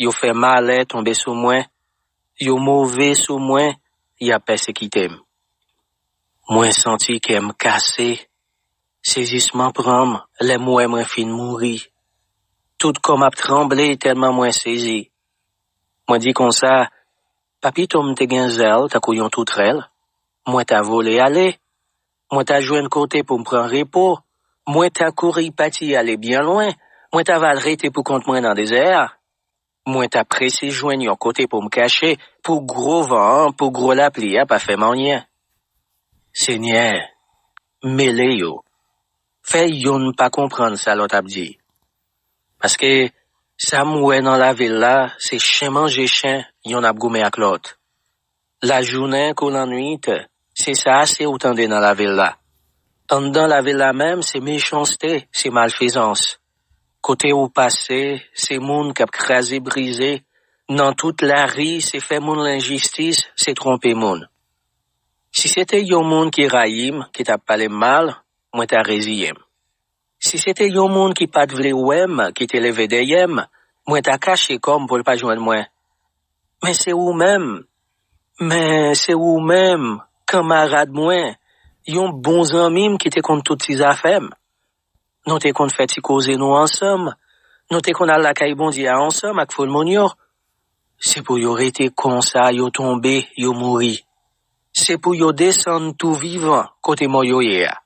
Yo fè malè tonbe sou mwen, yo move sou mwen, y ap pèsekite m. Mwen santi kè m kase, sezisman pran m lè m wè mwen fin mouri. Tout kò m ap tranble tèlman mwen sezi. Mwen di konsa, pa pito m te gen zèl tankou yon toutrèl? Mwen ta vole ale. Mwen ta jwenn kote pou m pran repo. Mwen ta kouri pati ale byen lwen. Mwen ta va al rete pou kont mwen nan dezè a. Mwen ta prese jwenn yon kote pou m kache, pou gwo van an, pou gwo lapli a pa fè m anyen. Senyè, mele yo. Fè yonn pa konprann sa lòt ap di. Paske sa m wè nan lavil la, se chen manje chen, yonn ap goumen ak lòt. Lajounen kou lannwit, se sa ase ou tande nan lavil la. Anndan lavil la menm, se mechanste, se malfezans. Kote ou pase, se moun k ap kraze brize. Nan tout lari, se fè moun lenjistis, se twonpe moun. Si se te yon moun ki rayi m, ki t ap pale m mal, mwen ta reziye m. Si se te yon moun ki pa t vle wè m, ki te leve dèyè m, mwen ta kache kò m pou l pa jwenn mwen. Men se ou menm, men se ou menm, kanmarad mwen, yon bon zanmi m ki te konn tout ti zafè m. Nou te konn fè ti koze nou ansanm. Nou te konn al lakay Bondye a ansanm ak foul moun yo. Se pou yo rete konsa, yo tonbe, yo mouri. Se pou yo desann tou vivan kote mò yo ye a.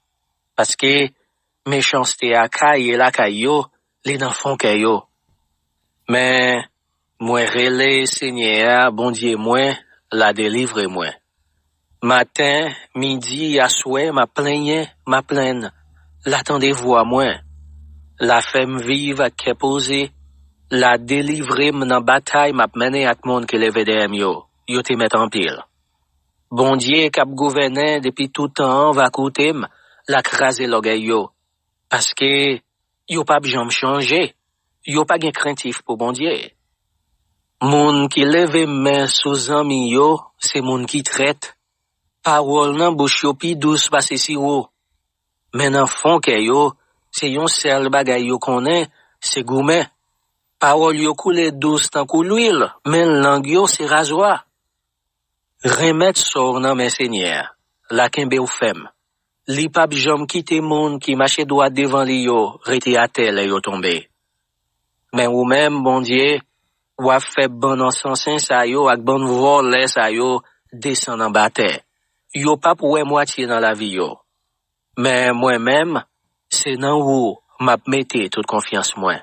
Paske mechanste a kaye lakay yo, li nan fon kè yo. Men, mwen rele Senyè a, Bondye mwen, l a delivre mwen. Maten, midi, aswè, m ap plenyen, m ap plenn. L a tande vwa mwen. L a fè m viv ak kè poze. L a delivre m nan batay m ap mennen ak moun ki leve dèyè m yo. Yo te mèt anpil. Bondye k ap gouvènen depi tout tan an va koute m, l a kraze lògèy yo. Paske yo p ap janm chanje. Yo pa gen krentif pou Bondye. Moun ki leve men sou zanmi yo, se moun ki trèt. Pawòl nan bouch yo pi dous pase siwo. Men nan fon kè yo, se yon sèl bagay yo konnen, se goumen. Pawòl yo koule dous tankou lwil, men lang yo se razwa. Renmèt sò w nan men Senyè a, l a kenbe w fèm. Li p ap janm kite moun ki mache dwat devan li yo rete atè lè yo tonbe. Men ou menm, Bondye, w ap fè bann ansansen sa yo ak bann vòlè sa yo desann anba tè. Yo p ap wè mwatye nan lavi yo. Men mwen menm, se nan ou m ap mete tout konfyans mwen.